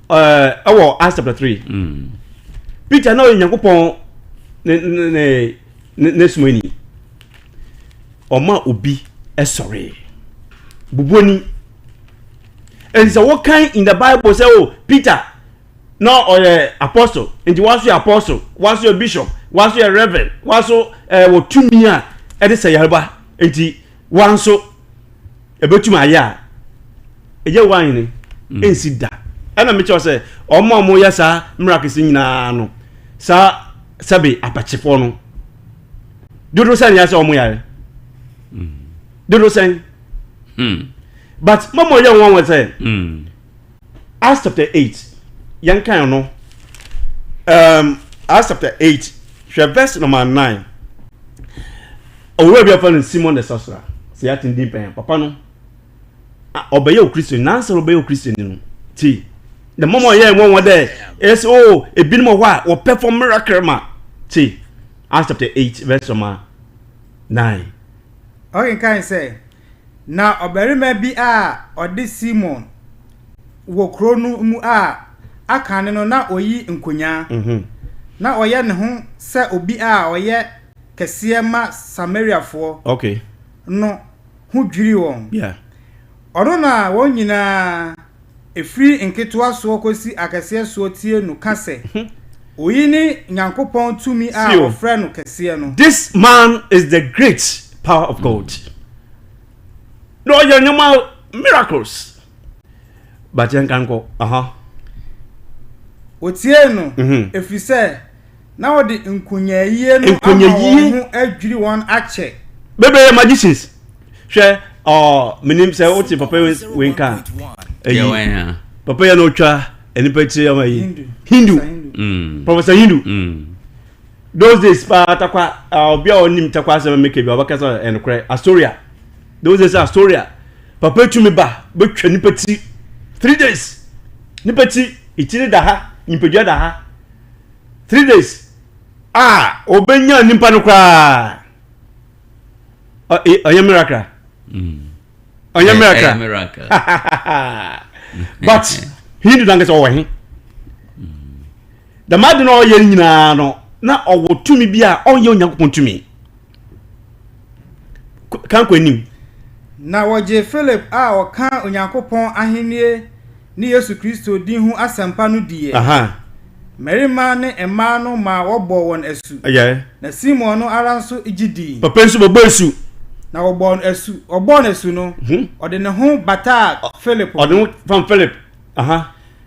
ɛɛ ɛwɔ Acts chapter 3. Mm. Peter na ɔyɛ Nyankopɔn ne ne ne ne ne somani. Ɔma obi ɛsɔre. Bubuoni. Ɛnti sɛ wokan in the Bible sɛ o oh, Peter na ɔyɛ apostle nti waso yɛ apostle waso yɛ bishop waso yɛ reverend waso ɛɛ wɔ tumi a ɛde sɛ yareba nti wanso ɛbɛtum ayɛ a ɛyɛ wan ne mm. ɛnsi da ɛna mekyerɛ sɛ ɔmo a wɔyɛ saa miracles nyinaa no saa sɛbe apakyefoɔ no dodo sɛn yɛ sɛ ɔmo yare mm. dodo sɛn hmm. but mɔmɔ yɛ wɔn wɔn sɛ. Hmm. Acts chapter 8, yɛnkan no. Um, Acts chapter 8, hwɛ verse number 9. Owura bi afa no Simon the sorcerer, sɛ yɛate ne din pɛn, papa no, ɔbɛyɛ Okristoni, nansa ɔbɛyɛ Okristoni no, ti. Na mɔmɔ yɛ wɔn wɔn dɛ, ɛsɛ o, oh, ebinom wɔ hɔ a wɔpɛfɔm miracle ma, ti. Acts chapter 8, verse number 9. Ɔkenkan sɛ, Na ɔbarima bi a ɔde Simon wɔ kurow no mu a akane no na oyi nkonyaa, na ɔyɛ ne ho sɛ obi a ɔyɛ kɛseɛ ma Samariafoɔ no ho dwirii wɔn. Ɔno na wɔn nyinaa, ɛfiri nketewa soɔ kɔsi akɛseɛ soɔ tie no ka sɛ, Oyi ne Nyankopɔn tumi a wɔfrɛ no kɛseɛ no. This man is the great power of God. Na ɔyɛ nneɛma miracles. But yɛn kan kɔ. Aha. Wɔtiee no, ɛfiri sɛ na wɔde nkonyaayie no ama wɔn ho adwiri wɔn akyɛ. Bebree yɛ magicians. Hwɛ, ɔ menim sɛ wote papa wei nka. Eyi. Papa yɛ na otwa. nipa tiri ama yi Hindu mm. Professor Hindu mm. Those days paa takwa obi a ɔnim takwa asɛm meka bi ɔbɛka sɛ ɛnokorɛ Astoria those days Astoria papa tumi ba bɛtwa nipa tiri 3 days, nipa ti etiri da ha, nipadua da ha, 3 days a ɔbɛnya nipa no koraa. Ɔyɛ miracle. Ɔyɛ miracle, but Hindu nankasa ɔwɔ he dɛm ade na ɔyɛ nyinaa no na ɔwɔ tumi bi a ɔnyɛ Onyankopɔn tumi kankɔ anim. Na wɔgye Philip a ɔka Onyankopɔn ahennie ne Yesu Kristo din ho asɛmpa no diiɛ. Mmarima ne mmaa no ma wɔbɔ wɔn asu. Na Simon no ara nso gye dii. Papa nso bɛbɔ asu. Na wɔbɔɔ no asu, wɔbɔɔ no asu no, ɔde ne ho bataa Philip ho. Ɔde ho fam Philip.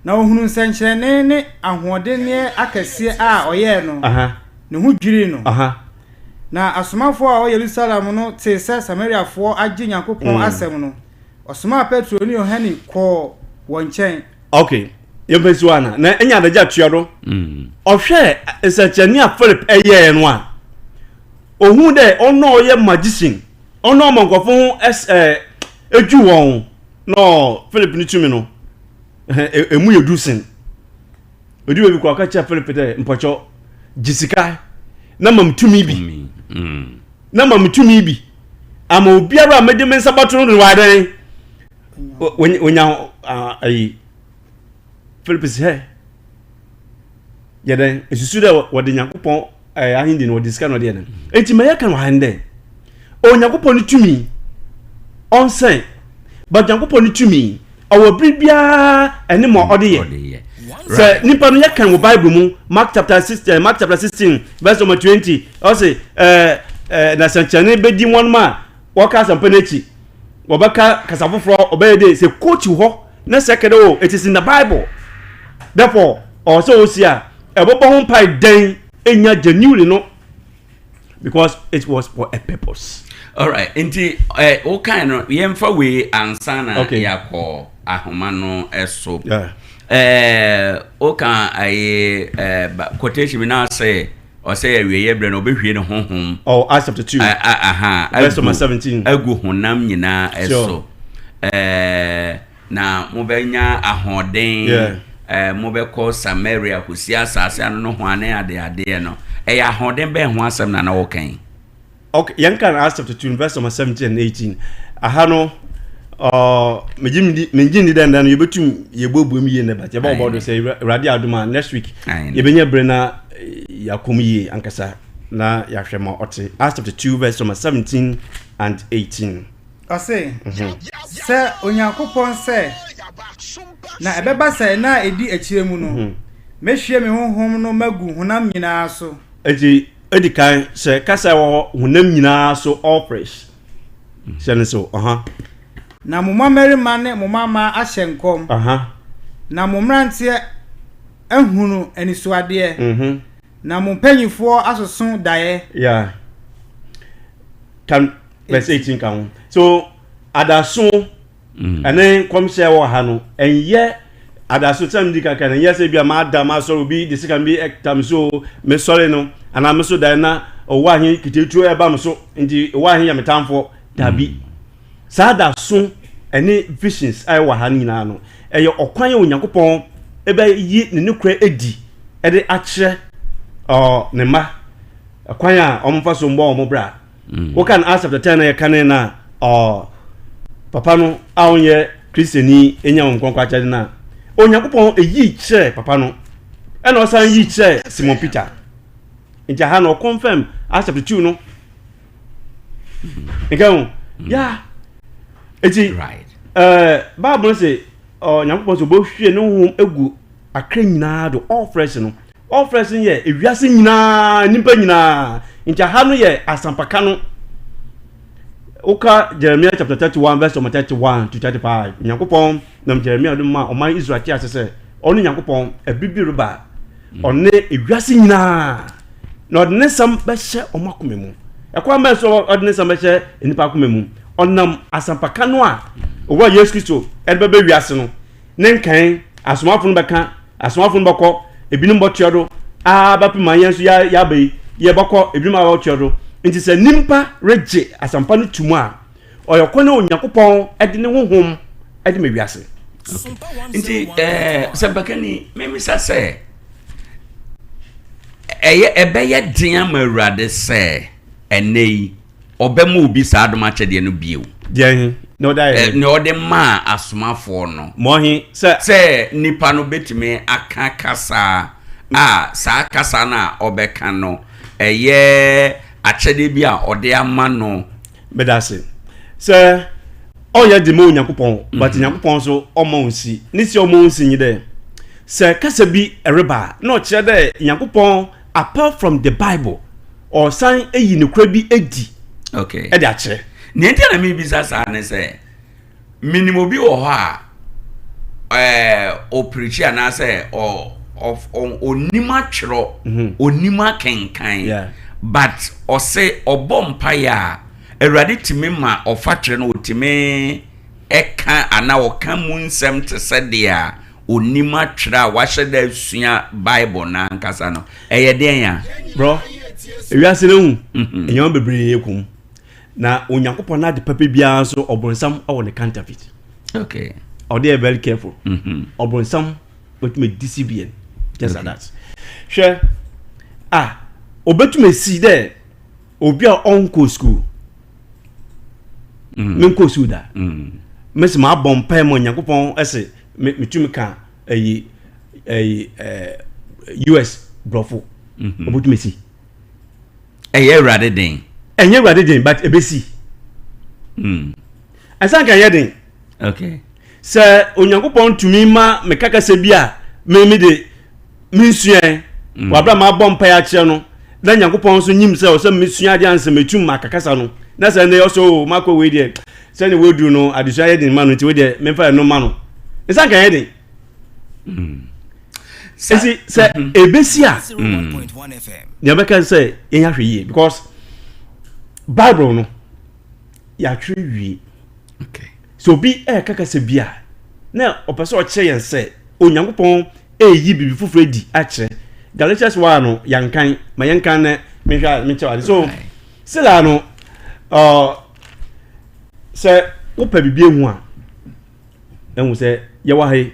Na ɔhunuu nsɛnkyerɛnne ne ahoɔdenneɛ akɛseɛ a ɔyɛɛ no, ne ho dwirii no. Na asomafoɔ a wɔwɔ Yerusalem no tee sɛ Samariafoɔ agye Nyankopɔn asɛm no, wɔsomaa Petro ne Yohane kɔɔ wɔn nkyɛn. Ok, yɛmfa nsi hɔ ana na ɛnya adagye atua do. Ɔhwɛ nsɛnkyerɛnne a Philip ɛyɛɛ no a, ohun dɛ ɔno a ɔyɛ magician, ɔno a ɔma nkurɔfo ho ɛs ɛɛ edwiw wɔn no, Philip ne tumi no emu yɛ du sen. Odu baabi koraa ɔka kyerɛ Philip dɛ, mpɔkyɛw, gye sika na ma me tumi bi. Na ma me tumi bi. Ama obiara a mede me nsa bɛto no no wadɛn? Wonya ayi. Philip si hɛ. Yɛ dɛn? Esusu dɛ wɔde Nyankopɔn ahenni no wɔde sika na wɔde yɛ dɛn? Enti ma yɛka no ha ndɛ. Onyankopɔn ne tumi ɔnsɛn, but Nyankopɔn ne tumi ɔwɔ bere biara ɛne ma ɔde yɛ. Sɛ nipa no yɛkan wɔ Bible mu, Mark chapter 16, Mark chapter 16 verse number 20, ɔse na sɛnkyerɛnne bɛdi wɔn a wɔka asɛmpa no akyi, wɔbɛka kasa foforɔ, ɔbɛyɛ de sɛ coach hɔ na sɛ kɛdɛ o, it is in the Bible, therefore ɔwɔ sɛ ɔsi a ɛbɛbɔ ho mpae dɛn ɛnya genuinely no, because it was for a purpose. Alright, nti ɛ wokan no, yɛmfa wei ansa na yɛakɔ ahoma no so. Woka ayi ɛ quotation bi na sɛ ɔsɛ awieeɛ berɛ no ɔbɛhwie ne honhom. Oh, Acts chapter 2. Aha, verse number 17. Agu honam nyinaa ɛso. Na mobɛnya ahoɔden. Mobɛkɔ Samaria kɔsi asase ano no ho ane adeadeɛ no. Ɛyɛ ahoɔden bɛn ho asɛm na na wɔka? Okay, yɛn kan Acts chapter 2 verse number 17 and 18. Aha no, megye megye ndi dɛn dɛn no yɛbɛtum yɛbuebue mu yie nnɛ, but yɛbɛ wɔbɔ do sɛ Awurade adom a, next week yɛbɛnya berɛ na yɛakɔ mu yie ankasa na yɛahwɛ ma ɔte. Acts chapter 2 verse number 17 and 18. Ɔse, sɛ Onyankopɔn sɛ, na ɛbɛba sɛ nna a ɛdi akyire mu no, mɛhwie me honhom no magu honam nyinaa so. Enti, edi kan sɛ kasa ɛwɔ hɔ honam nyinaa so, all flesh. Hyɛ no so, ɔha. Na mo mmammarima ne mo mmammaa ahyɛ nkɔm. Na mo mmeranteɛ ahunu anisoadeɛ. Na mo mpanyimfoɔ asoso daeɛ. Yeah. Kan verse 18 ka ho. So adaso ɛne nkɔmhyɛ wɔ ha no, ɛnyɛ adaso sɛ medi kakra no, ɛnyɛ sɛ bi a maada masɔre obi de sika bi ɛta me so mesɔre no anaa me so dan na ɔwɔ ahe kitetuo ɛba me so nti ɔwɔ ahe yɛ me tamfoɔ. Dabi. Saa adaso ɛne visions a ɛwɔ ha no nyinaa no, ɛyɛ ɔkwan a Onyankopɔn ɛbɛyi ne nokorɛ adi ɛde akyerɛ ne mma ɛkwan a wɔmfa so mbɔ wɔn bra. Woka no Acts chapter 10 na yɛka ne na papa no a ɔnyɛ Kristoni enya wɔn nkɔnkɔ akyɛde no a, Onyankopɔn eyi kyerɛ papa no ɛna ɔsan yi kyerɛ Simon Peter. Nti aha no ɔconfirm Acts chapter 2 no nka ho ya. Eti Bible no sɛ Onyankopɔn sɛ ɔbɛhwie ne honhom egu akra nyinaa do, all flesh no. All flesh no yɛ ewiase nyinaa, nnipa nyinaa. Nti aha no yɛ asampaka no. Woka Jeremiah chapter 31 verse number 31 to 35, Nyankopɔn nam Jeremiah do ma ɔman Israel te ase sɛ ɔne Nyankopɔn ɛbere bi reba a ɔne ewiase nyinaa na ɔde ne nsɛm bɛhyɛ wɔn akoma mu. Ɛkwan bɛn so ɔde ne nsɛm bɛhyɛ nnipa akoma mu? Ɔnam asampaka no a Owura Yesu Kristo ɛde bɛbɛ wiase no ne nkan asomafo no bɛka. Asomafo no bɔkɔ, ebinom bɔtoa do ara bɛpem ma hɛn so yɛaba yi, yɛbɔkɔ, ebinom abɔtoa do. Ntsi sɛ nyimpa regye asɛmpa no to mu a, ɔyɛ kwan a Onyankopɔn de ne honhom de ma wiase. Nti eh, sɛmpakani, memisa sɛ, ɛyɛ ɛbɛyɛ den ama Awurade sɛ ɛnnɛ yi ɔbɛma obi saa adom akyɛdeɛ no bio? Deɛ he na ɔde ayɛ dɛn? Nea ɔde maa asomafoɔ no. Ma ɔhe sɛ. Sɛ nipa no bɛtumi aka kasa a saa kasa no a ɔbɛka no ɛyɛ akyɛdeɛ bi a ɔde ama no. Meda ase. Sɛ ɔnyɛ dzen ma Onyankopɔn, but Nyankopɔn so ɔmma onnsi. Ne si a ɔmma onnsi nye dɛ, sɛ kasa bi reba a, nna ɔkyerɛ dɛ Nyankopɔn apart from the Bible, ɔresan eyi nokorɛ bi edi Okay. de akyerɛ. Nea nti a na mebisa saa ne sɛ, menim obi wɔ hɔ a ɛɛ ɔpirikyi anaasɛ ɔ ɔ ɔnim atwerɛ, mhm. ɔnim akenkan, but ɔse ɔbɔ mpaeɛ a Awurade tumi ma ɔfa twerɛ no ɔtumi ɛka anaa ɔka mu nsɛm te sɛ deɛ a ɔnim atwerɛ a wahyɛ da asua Bible no ankasa no ɛyɛ deɛn a? Bro, ewiase no hu mhm. nneɛma bebree kɔm Na Onyankopɔn n'ade papa biara nso ɔbronsam wɔ ne counterfeit. Okay. Ɔde yɛ very careful. Mm-hmm. Ɔbronsam bɛtumi deceive yɛn just like that. Hwɛ ah obetumi esi dɛ obi a ɔnkɔ school. Mm. Menkɔ school da. Mm. Mesi ma abɔ mpae ma Onyankopɔn ɛsɛ metumi ka ɛyi ɛyi ɛɛ US brɔfo. Mm-hmm. Obetumi esi. Ɛyɛ Awurade den. Ɛnyɛ Awurade den but ebesi. Mm. Ɛsan ka ɛnyɛ den. Okay. Sɛ Onyankopɔn tumi ma meka kasa bi a me me de mensuae mm. wabra ma abɔ mpae akyerɛ no na Nyankopɔn nso nyim sɛ ɔsɛ mesua adeɛ ansa metum maka kasa no na sɛ ɛnɛ ɔsɛ o makɔ wei deɛ sɛne wɔduru no adesua yɛ den ma no nti wei deɛ memfa ɛno ma no ɛsan ka ɛnyɛ den. Mm. Esi sɛ mhm. ebesi a mm. nea bɛka sɛ yɛn ahwɛ yie because bible no yɛatwerɛ wie sɛ obi ɛɛka kasa bi a na ɔpɛ sɛ ɔkyerɛ yɛn sɛ onyankopɔn ɛɛyi biribi foforɔ adi akyerɛ galatians 1 no yɛnkan ma yɛnkan na mehwɛ a mekyerɛ ade so sila no uh, sɛ wopɛ biribi ehu a Ehu sɛ yɛwɔ ha yi,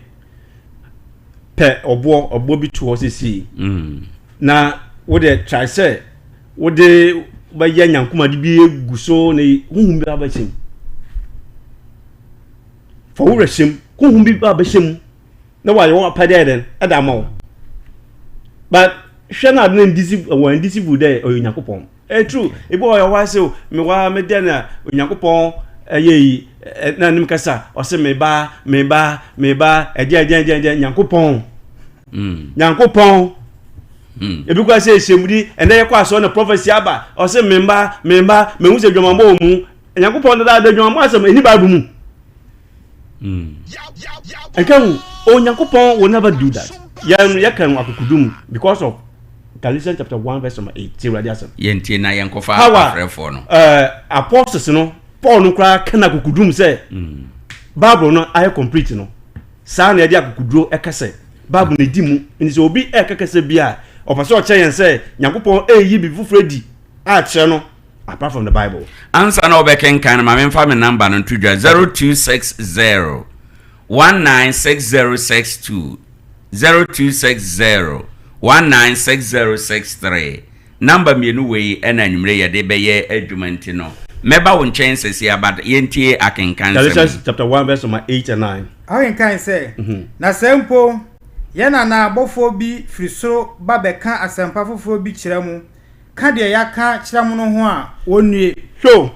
pɛ ɔboɔ ɔboɔ bi to hɔ sisi. Mm. Na wode try sɛ wode bɛyɛ nyankomade bi egu so na huhum bi abɛhyɛ mu. Fa wo werɛ hyɛ mu, huhum bi abɛhyɛ mu na wayɛ wɔn apɛdeɛ ayɛ dɛn ɛda ama wo. But hwɛ na ade no ndisi wɔ ndisi bu dɛ ɔyɛ Onyankopɔn. Ɛyɛ true. Ebi wɔ hɔ a sɛ o mewɔ ha me dɛn na Onyankopɔn ɛyɛ yi na anim kasa ɔsɛ me ba me ba me ba ɛdeɛ ɛdeɛ ɛdeɛ ɛdeɛ Nyankopɔn. Mm. Nyankopɔn. Mm. Ebi kora sɛ ehyɛmudi ɛnɛ yɛkɔ asɔre na prophecy aba ɔsɛ me mba me mba mehu sɛ dwamambɔ wɔ mu Nyankopɔn dadaada dwamambɔ asɛm ɛni Bible mu. Nka hu, Onyankopɔn will never do that. Yɛn no yɛka no akokodu mu because of Galatians chapter 1 verse number 8. Tie Awurade asɛm. Yɛntie na yɛnkɔfa afrɛfoɔ no. Uh, apostles no, Paul no koraa ka no akokodu mu sɛ mm. Bible no ayɛ complete no. Saa na yɛde akokoduro ɛka sɛ Bible no di mu. Nti sɛ obi ɛka kasa bi a ɔpɛ sɛ ɔkyerɛ yɛn sɛ Nyankopɔn ɛreyi biribi foforɔ adi akyerɛ no apart from the bible. Ansa na wobɛkenkan no, ma memfa me namba no nto dwa, 0260 196062, 0260 196063. Namba mmienu wei na anwummere yɛde bɛyɛ adwuma nti no, mɛba wo nkyɛn sɛsi aba yɛntie akenkan nsɛm Galatians chapter 1 verse number 8 and 9. Ɔkenkan sɛ, Na sɛ mpo yɛn anaa abɔfoɔ bi firi soro ba bɛka asɛmpa foforɔ bi kyerɛ mo, ka deɛ yɛaka kyerɛ mo no ho a, wɔnnue. Hwɛ o,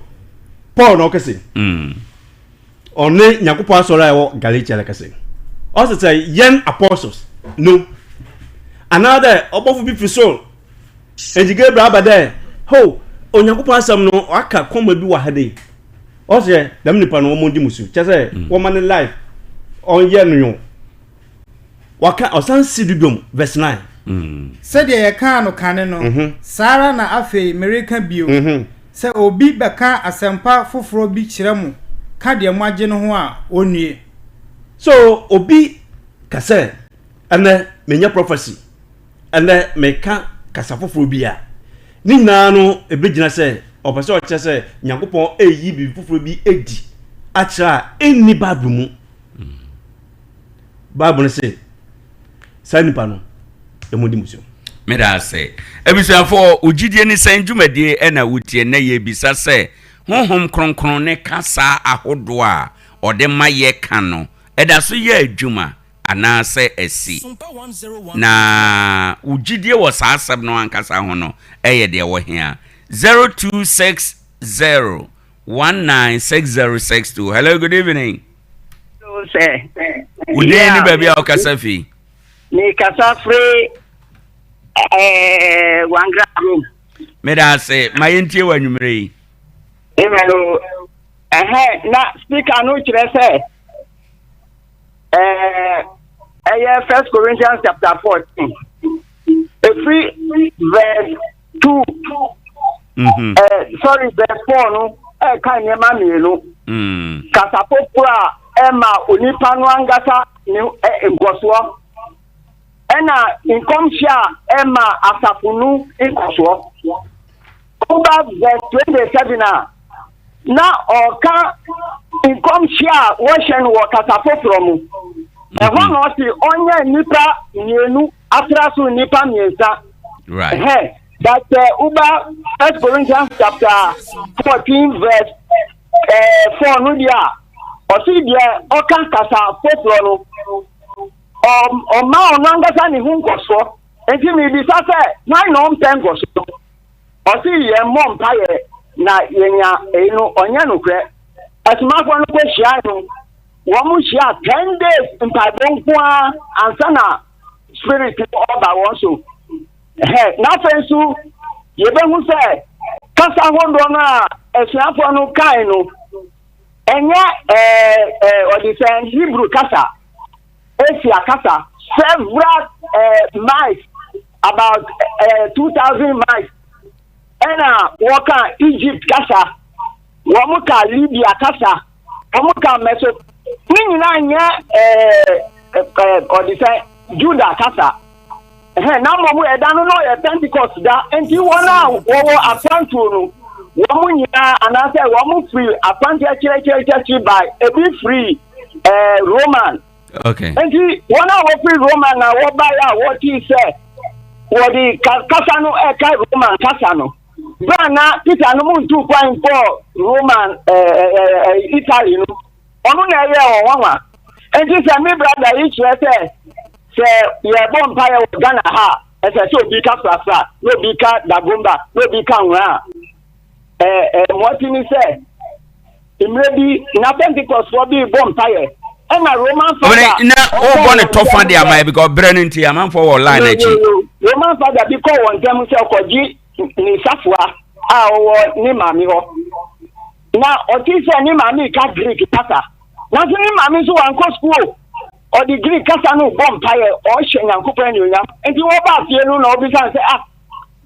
Paul na ɔkɛse. Ɔne Nyankopɔn asɔre a ɛwɔ Galatia no kɛse. Ɔse sɛ yɛn apostles no, anaadɛ ɔbɔfo bi firi sor, enti Gabriel aba dɛ, Ho, Onyankopɔn asɛm no ɔaka kɔma bi wɔ ha dei. Ɔse dɛm nipa no wɔndi mo su. Kyerɛ sɛ wɔma ne life ɔnyɛ no yɔn. Waka, ɔsan si do biom, verse 9. Sɛdeɛ yɛkaa no kane no, saa ara na afei mereka bio, sɛ obi bɛka asɛmpa foforɔ bi kyerɛ mo ka deɛ moagye no ho a, ɔnnue. So obi ka sɛ, Ɛnɛ menya prophecy, ɛnɛ meka kasa foforɔ bi a, ne nyinaa no ɛbɛgyina sɛ ɔpɛ sɛ ɔkyerɛ sɛ Nyankopɔn ɛreyi biribi foforɔ bi adi akyerɛ a ɛnni Bible mu. Bible no se saa nipa no ɛmu di musuo. Meda ase. Abusuafoɔ, wo gyidie ne sɛn dwumadie ɛna wotie nnɛ? Yɛrebisa sɛ, Honhom Kronkron ne kasa ahodoɔ a ɔde ma yɛ ka no, ɛda so yɛ adwuma anaasɛ asi? Na wo gyidie wɔ saa asɛm no ankasa ho no yɛ deɛ ɛwɔ hea? 0260 196062. Hello, good evening. Hello, sir. Wo din ne baabi a wokasa fi? Mekasa firi eh, Wangra kurom. Meda ase, ma yɛntie wɔ anwummerɛ yi. Amen o. Ɛhɛn, na speaker no kyerɛ sɛ ɛɛ ɛyɛ First Corinthians chapter 14. Efiri verse 2. Mm-hmm. Eh, sorry, verse 4 no ɛka nneɛma mmienu. Mm. Kasa foforɔ a ɛma onipa no ankasa ne nkɔsoɔ ɛna nkɔmhyɛ a ɛma asafo no nkɔsoɔ. Woba verse 27 a, na ɔka nkɔmhyɛ a wɔhyɛ no wɔ kasa foforɔ mu. Ɛhɔ na ɔse ɔnyɛ nnipa mmienu atra so nnipa mmiɛnsa. Right. Ɛhɛ, but woba First Corinthians chapter 14 verse 4 no deɛ a, ɔse deɛ ɔka kasa foforɔ no, ɔma ɔno ankasa ne ho nkɔsoɔ. Nti mebisa sɛ, hwan na ɔmpɛ nkɔsoɔ? Ɔse yɛn mmɔ mpaeɛ na yɛnya eyi no, ɔnyɛ nokorɛ. Asomafoɔ no kɔ hyiae no, wɔn hyia 10 days mpaebɔ nko ara ansa na spirit no ɔba wɔn so. Hɛ, na afei nso yɛbɛhu sɛ kasa ahodoɔ no a asuafoɔ no kae no, ɛnyɛ ɛɛ ɛɛ ɔde sɛ Hebrew kasa. Asia kasa several miles, about 2,000 miles, ɛna wɔka Egypt kasa, wɔn ka Libya kasa, wɔn ka Meso, ne nyinaa nyɛ ɔde sɛ Juda kasa. Ɛhɛn, na mmom ɛda no na ɔyɛ Pentecost da, nti wɔn a wɔwɔ akwantuo no, wɔn nyinaa anaasɛ wɔn firi akwantuo akyiriakyiriakyiri bae, ebi firi ɛɛ Roman. Okay. Nti wɔn a wɔfiri Roman na wɔbaeɛ a wɔtee sɛ wɔde kasa no ɛka Roman kasa no, berɛ a na Peter no mu ntuu kwan nkɔɔ Roman ɛɛ ɛɛ Italy no, ɔno na ɛyɛɛ wɔn nwanwa. Nti sɛ me brada yi kyerɛ sɛ sɛ yɛbɔ mpaeɛ wɔ Ghana ha a, ɛsɛ sɛ obi ka Frafra, na obi ka Dagomba, na obi ka Nwera a, ɛɛ ɛɛ mmoati ne sɛ mmerɛ bi na Pentecostfoɔ bi rebɔ mpaeɛ ɛna Roman fada na wobɔ ne tɔfa de ama yɛ because berɛ no nti amanfoɔ wɔ line akyi. Roman fada bi kɔɔ wɔn ntam sɛ ɔkɔgye ne safoa a ɔwɔ ne maame hɔ. Na ɔtee sɛ ne maame reka Greek kasa. Nanso ne maame nso wankɔ sukuu o. Ɔde Greek kasa no rebɔ mpaeɛ, ɔrehyɛ Nyankopɔn anuonyam. Enti wɔbaa fie no na ɔbisa no sɛ, Ah,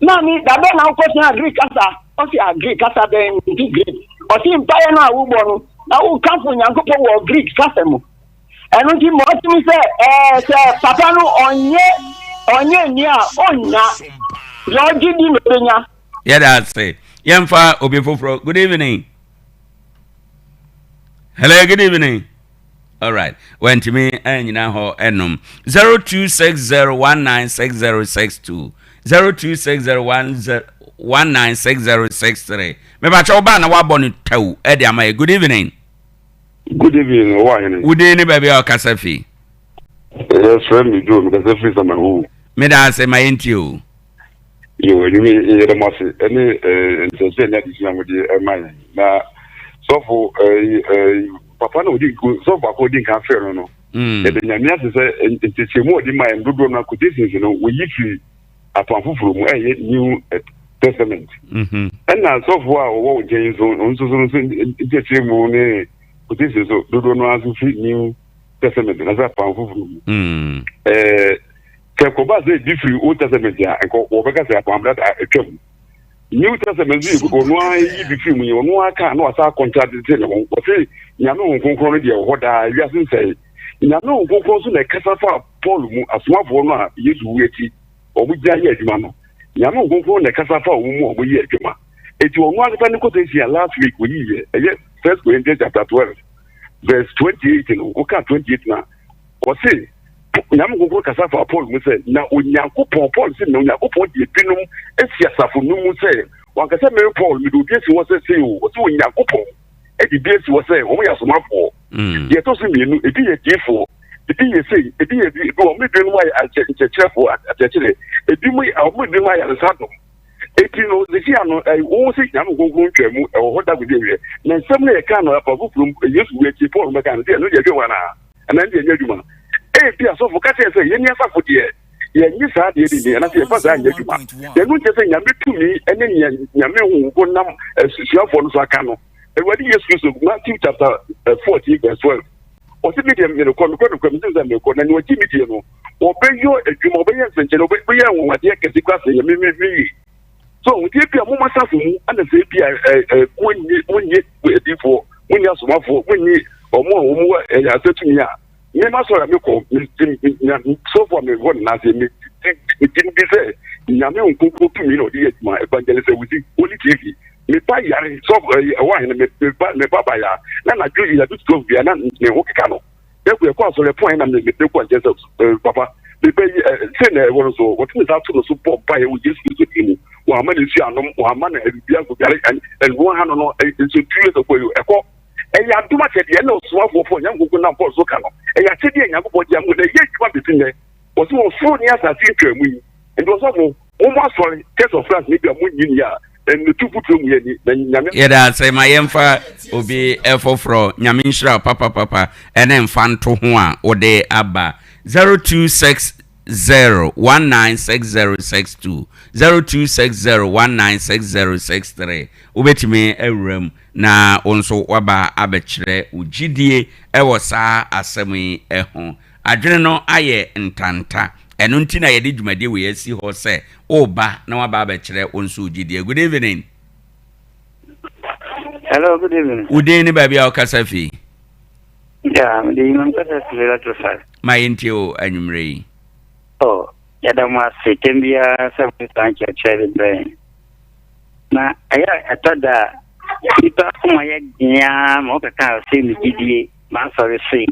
maame, da bɛn na wokɔsuaa Greek kasa? Ɔse, Ah, Greek kasa bɛn? Mente Greek. Ɔse, mpaeɛ no a wobɔ no, na wokamfo Nyankopɔn wɔ Greek kasa mu. Ɛno nti ma ɔtumi sɛ, ɛɛ, sɛ papa no ɔnyɛ ɔnyɛ nni a, ɔnnya. Deɛ ɔgye di na ɔbɛnya. Yɛda ase. Yɛmfa obi foforɔ. Good evening. Hello, good evening. All right. Wantumi anyina hɔ ɛnom. 0260196062 0260196063. Mebakyɛ wo ba na wabɔ no tɛw ɛde ama yɛ. Good evening. Good evening, ɔwɔ ahene. Wo din ne baabi a ɔkasa fi? Yɛfrɛ me Joe, mekasa firi Samahu. Meda ase ma yɛntie o. Yo, anwummerɛ yi yɛda mo ase ɛne nkyerɛkyerɛ ne adesua a mode ɛma yɛn. Na sɔfo papa na odi sɔfo baako odi nkan frɛ no no. Yɛda Nyame ase sɛ nkyerɛkyerɛmu a ɔde ma yɛn dodoɔ no quotations no wɔyi firi apam foforɔ mu ɛyɛ New Testament. Ɛna sɔfo a ɔwɔ wo nkyɛn nso ɔno nso so nso nkyerɛkyerɛmu ne quotations so dodoɔ no ara nso firi New Testament na sɛ apam foforɔ mu. Ɛɛ Sɛ ɛkɔba sɛ ebi firi Old Testament a, nka wɔbɛka sɛ Apam Dada atwam. New Testament nso yɛ ɔno ara yi bi firi mu yi, ɔno ara ka na wasa akɔntradete ne ho. Wɔse Nyame Honhom Kronkron no deɛ wɔ hɔ daa, wiase nsɛe. Nyame Honhom Kronkron nso na ɛkasa fa Paul mu, asomafoɔ no a Yesu wu akyi wɔn gyina yɛ adwuma no, Nyame Honhom Kronkron na ɛkasa fa wɔn mu a wɔyɛ adwuma. Enti ɔno ankasa ne quotation a last week oyiiɛ, ɛyɛ First Corinthians chapter 12 verse 28 no, woka 28 no a, ɔse Nyame Kronkron kasa fa Paul mu sɛ, na Onyankopɔn, Paul se na Onyankopɔn de ebinom asi asafo no mu sɛ, wankasa me Paul, mede obi asi hɔ sɛ sei o, ɔse Onyankopɔn de bi asi hɔ sɛ wɔn yɛ asomafoɔ. Deɛ ɛtɔ so mmienu, ebi yɛ diifoɔ, ebi yɛ sei, ebi yɛ bi, ebi wɔn ebinom ayɛ nkyerɛkyerɛfoɔ, akyerɛkyerɛ, ebi mo wɔn ebinom ayaresa dɔm. Eti no, sisi ano, ɛɛ wɔn sɛ Nyame Kronkron ntwa mu ɛwɔ hɔ da kɔsi awiɛ. Na nsɛm no yɛka no afa foforɔ mu, Yesu wu akyi, Paul bɛka no sɛ ɛno deɛ ɛhwɛ wɔn anaa, anaa ɛno deɛ ɛnyɛ adwuma. Ebi asɔfo ka kyerɛ sɛ yɛn ni asafo deɛ yɛnye saa deɛ de ni anaasɛ yɛfa saa nyɛ adwuma. Na ɛno nkyɛ sɛ Nyame tumi ne nea Nyame Honhom nam asuafoɔ no so aka no. Awurade Yesu Kristo, Matthew chapter 14 verse 12, ɔse me deɛ merekɔ, nokorɛ nokorɛ mese sɛ merekɔ, na nea ɔgye me die no, ɔbɛyɔ adwuma, ɔbɛyɛ nsɛnkyerɛnne, ɔbɛyɛ anwanwadeɛ kɛse koraa sɛ me me meyɛ. So nti ebia mo asafo mu ɛna sɛ ebia ɛ ɛ monnye monnye adiifoɔ, monnye asomafoɔ, monnye wɔn a wɔn wɔ ɛyɛ asɛtumi a, me ma sɔrɔ a mekɔ me me sɔfo a mewɔ ne nan ase me me gye di sɛ Nyame nkonkron tumi na ɔde yɛ adwuma. Evangelist Awusi, Holy TV, me ba yare sɔfo ɛyɛ ɛwɔ ahene me me ba me ba ba ya na anadwo yi anadwo 12 bia na ne ho keka no. Dɛkɔ ɛkɔ asɔre ɛpɔn na me me kɔ nkyɛn sɛ ɛɛ papa me ba yi ɛɛ sɛ na ɛwɔ no so wɔte ne nsa ato no so bɔ mpa yɛ wɔ Yesu Kristo din mu wɔn ama ne nsuo anom wɔn ama no biribi agodware ɛnoa ha no no nso 2 years ago ɛkɔ. Ɛyɛ adom akyɛdeɛ ɛna ɔsomafoɔ Paul Nyankopɔn nam Paul so ka no. Ɛyɛ akyɛdeɛ a Nyankopɔn de ama na ɛyɛ adwuma bɛsi nnɛ. Ɔse ɔsoro ne asase ntwaa mu yi. Nti ɔsɔfo, mommɔ asɔre, Church of Christ ne bi a monnye nni a, ɛnnutu mfuturo ngu yɛn ani, na Nyame. Yɛda ase ma yɛmfa obi foforɔ. Nyame nhyira wo papapapa ɛne mfanto ho a wode aba. 0260 196062, 0260 196063 wobɛtumi awura mu na wo nso woaba abɛkyerɛ wo gyidie wɔ saa asɛm yi ho. Adwene no ayɛ ntanta, ɛno nti na yɛde dwumadie wei asi hɔ sɛ woreba na woaba abɛkyerɛ wo nso wo gyidie. Good evening. Hello, good evening. Wo din ne baabi a wokasa fi? Yeah, mede yi mankasa fi Electroside. Ma yɛntie o anwummerɛ yi. Oh, yɛda mo ase tɛm biara sɛ mo saa nkyerɛkyerɛ de brɛ yɛn. Na ɛyɛ a ɛtɔ da a, nnipa akoma yɛ den ara ma wɔkɛka sɛ me gyidie, m'asɔre sei.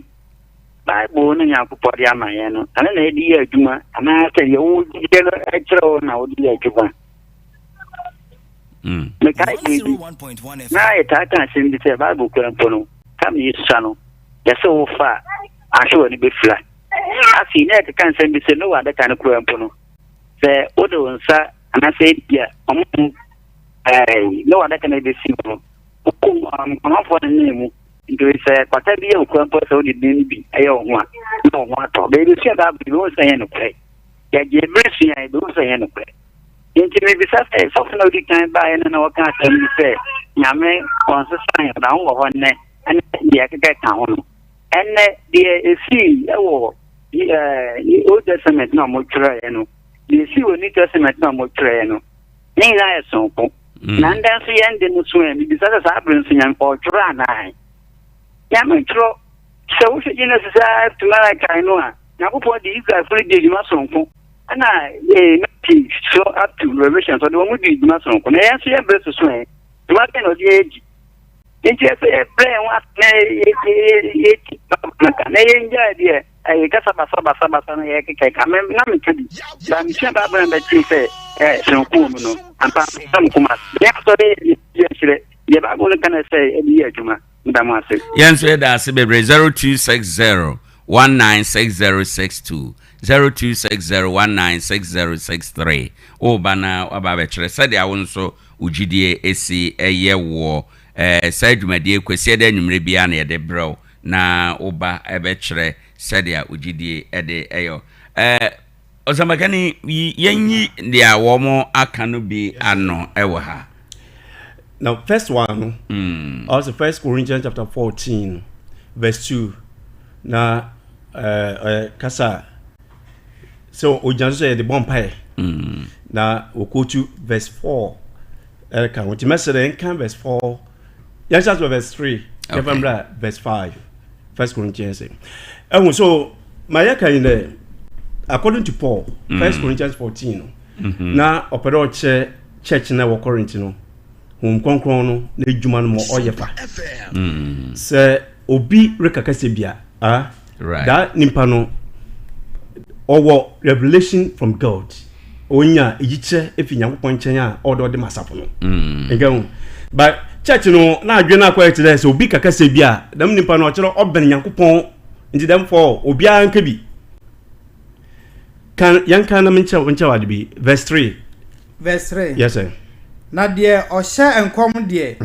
Bible no Nyankopɔn de ama yɛn no, ɛno na yɛde yɛ adwuma anaasɛ deɛ wo gyidie no kyerɛ wo na wode yɛ adwuma. Mekae bere bi, na yɛtaa ka asɛm bi sɛ Bible kura mpo no, tam yɛsua no, yɛsɛ wofa a, ahwɛ w'ani bɛfira. Afei na yɛkeka nsɛm bi sɛ Noa adaka no kura mpo no, sɛ wode wo nsa anaasɛ ebia ɔmo mu ɛɛ ne wadaka na ebesi mu no wokum amanfoɔ no ne mu nti sɛ kwata bi yɛ okura mpo sɛ wode din no bi ɛyɛ wo ho a na wo ho atɔ bɛyɛ bɛsua Bible yɛbɛhu sɛ ɛyɛ nokorɛ yɛgye berɛ sua yɛbɛhu sɛ ɛyɛ nokorɛ nti mebisa sɛ sɔfo na odi kan baeɛ no na wɔka asɛm bi sɛ Nyame ɔnsesa yɛn ɔda ho wɔ hɔ nnɛ ɛne deɛ ɛkeka ka ho no ɛnnɛ deɛ ɛsii ɛwɔ Old Testament na wɔtwerɛeɛ no Deɛ ɛsii wɔ New Testament no a wɔtwerɛeɛ no, ne nyinaa yɛ sononko. Na ndɛ nso yɛn de no so ɛ, mebisa sɛ saa bere nso Nyame ɔtwerɛ anaa? Nyame ntwerɛ. Sɛ wohwɛ Genesis a to Malachi no a, Nyankopɔn de Israelfo no dii dwuma sononko. Ɛna eh, Matthew so up to Revelation so ɔde wɔn dii dwuma sononko. Na yɛn nso yɛn bere so so ɛ, dwuma bɛn na ɔde yɛn adi? Nti ɛsɛ yɛbrɛ yɛn ho ase na yɛti Bible no ka na yɛngyae deɛ ɛyɛ kasa basabasabasa no yɛ kekɛka me na meka bi ba mesua Bible na bɛtee sɛ ɛɛ soronko wɔ mu no ampa na mo koma ase yɛn asɔre yɛ deɛ kyerɛ deɛ Bible no ka na sɛ ɛde yɛ adwuma meda mo ase. Yɛn nso yɛda ase bebree 0260 196062 0260 196063 woba na waba abɛkyerɛ sɛdeɛ wo nso wo gyidie si yɛ woɔ. Ɛɛ saa dwumadie Kwasiada anwummerɛ biara na yɛde brɛ wo na wo ba bɛkyerɛ sɛdeɛ wo gyidie de yɛ. Ɛɛ Ɔsɛmpakani, yɛnyi deɛ wɔn aka no bi ano wɔ ha. Now, first one, no, also First Corinthians chapter 14, verse 2. Na uh, kasa sɛ ogyina so sɛ yɛde bɔ mpaeɛ. Na wɔkɔtu verse 4 ɛka ho. Nti mɛsrɛ nka verse 4 yɛnhyɛ ase wɔ verse 3 yɛfa mmra verse 5 First Corinthians. Ɛhu so ma yɛka yi dɛ. According to Paul, First Corinthians 14 no, na ɔpɛ dɛ ɔkyerɛ church na ɛwɔ Corinth no, Honhom Kronkron no n'edwuma no ma ɔyɛ fa. Sɛ obi reka kasa bi a, ah, that nipa no ɔwɔ revelation from God. Onya eyikyerɛ efi Nyankopɔn nkyɛn a ɔwɔ dɛ ɔde ma asafo no. Nka ho. But church no na adwene no akɔyɛ kyerɛ sɛ obi ka kasa bi a, dɛm nipa no ɔkyerɛ ɔbɛn Nyankopɔn nti dɛm fɔ obiara nka bi. Kan yɛnka na menkyerɛ nkyerɛ ade bi. Verse 3. Verse 3. Yes sir. Na deɛ ɔhyɛ nkɔm deɛ,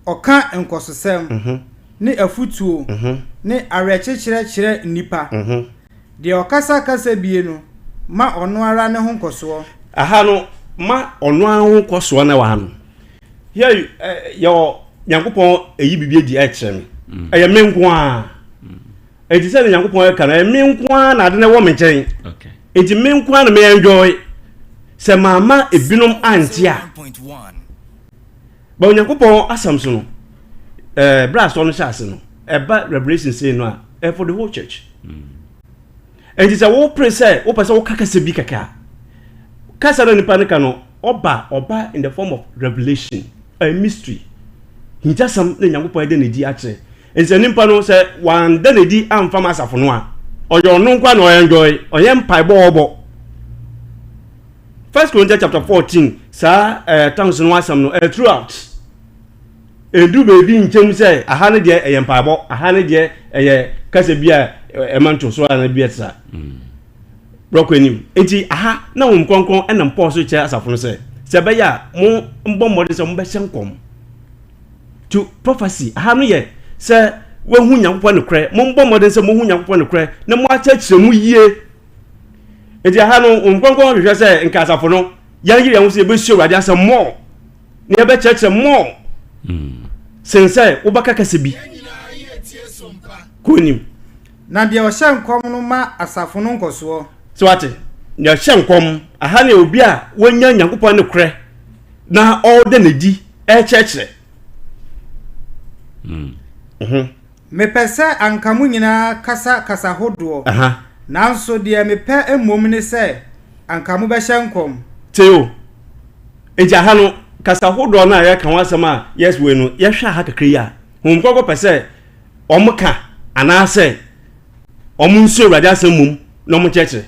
ɔka nkɔsosɛm ne afutuo ne awerɛkyekyerɛ kyerɛ nnipa. Deɛ ɔkasa kasa bie no, ma ɔno ara ne ho nkɔsoɔ. Aha no, ma ɔno ara ho nkɔsoɔ na ɛwɔ ha no. Here yɛwɔ Nyankopɔn ɛyi biribi adi ɛkyerɛ me. Ɛyɛ me nko ara. Enti sɛ ne Nyankopɔn ɛka no, ɛyɛ me nko ara na ade no ɛwɔ me nkyɛn. Enti me nko ara na me enjoy. Sɛ mamma ebinom ante a, ba Onyankopɔn asɛm so no, ɛɛ berɛ a asɔre no hyɛ ase no, ɛba Revelation sei no a, ɛyɛ for the whole church. Enti sɛ wopere sɛ wopɛ sɛ woka kasa bi kɛkɛ a, kasa na nipa no ka no, ɔba ɔba in the form of revelation, a mystery. Hintasɛm na Nyankopɔn ɛde ne di akyerɛ. Enti sɛ nipa no sɛ wanda n'adi amfa ma asafo no a, ɔyɛ ɔno nko na ɔyɛ enjoy, ɔyɛ mpaebɔ ɔbɔ. First Corinthians chapter 14, saa eh, tongues no asɛm no, eh, throughout. Edu baabi nkyɛm sɛ aha no deɛ ɛyɛ mpaebɔ, aha no deɛ ɛyɛ kasa bi a ɛma ntoso a na bi ɛte saa. Brɔkɔ anim. Enti aha na wɔn kronkron ɛnam Paul so kyerɛ asafo no sɛ, sɛ ɛbɛyɛ a mo mbɔ mmɔden sɛ mobɛhyɛ nkɔm. To prophecy, aha no yɛ sɛ woahu Nyankopɔn nokorɛ, mombɔ mmɔden sɛ mohu Nyankopɔn nokorɛ na moakyerɛkyerɛ mu yie. Enti aha no, Honhom Kronkron hwehwɛ sɛ nka asafo no, yɛnyere yɛn ho sɛ yɛbɛsua Awurade asɛm more na yɛbɛkyerɛkyerɛ more sen sɛ wobɛka kasa bi. Kɔ anim. Na deɛ ɔhyɛ nkɔm no ma asafo no nkɔsoɔ. So wate? Deɛ ɔhyɛ nkɔm, aha no yɛ obi a wanya Nyankopɔn nokorɛ na ɔreda n'adi rekyerɛkyerɛ. Mepɛ sɛ anka mo nyinaa kasa kasa hodoɔ, nanso deɛ mepɛ mmom ne sɛ anka mobɛhyɛ nkɔm. Tie o, enti aha no, kasa hodoɔ no a yɛka ho asɛm a yes wei no, yɛhwɛ aha kakra yi a, Honhom Kronkron pɛ sɛ wɔka anaasɛ wɔn nsua Awurade asɛm mmom na wɔn nkyerɛkyerɛ.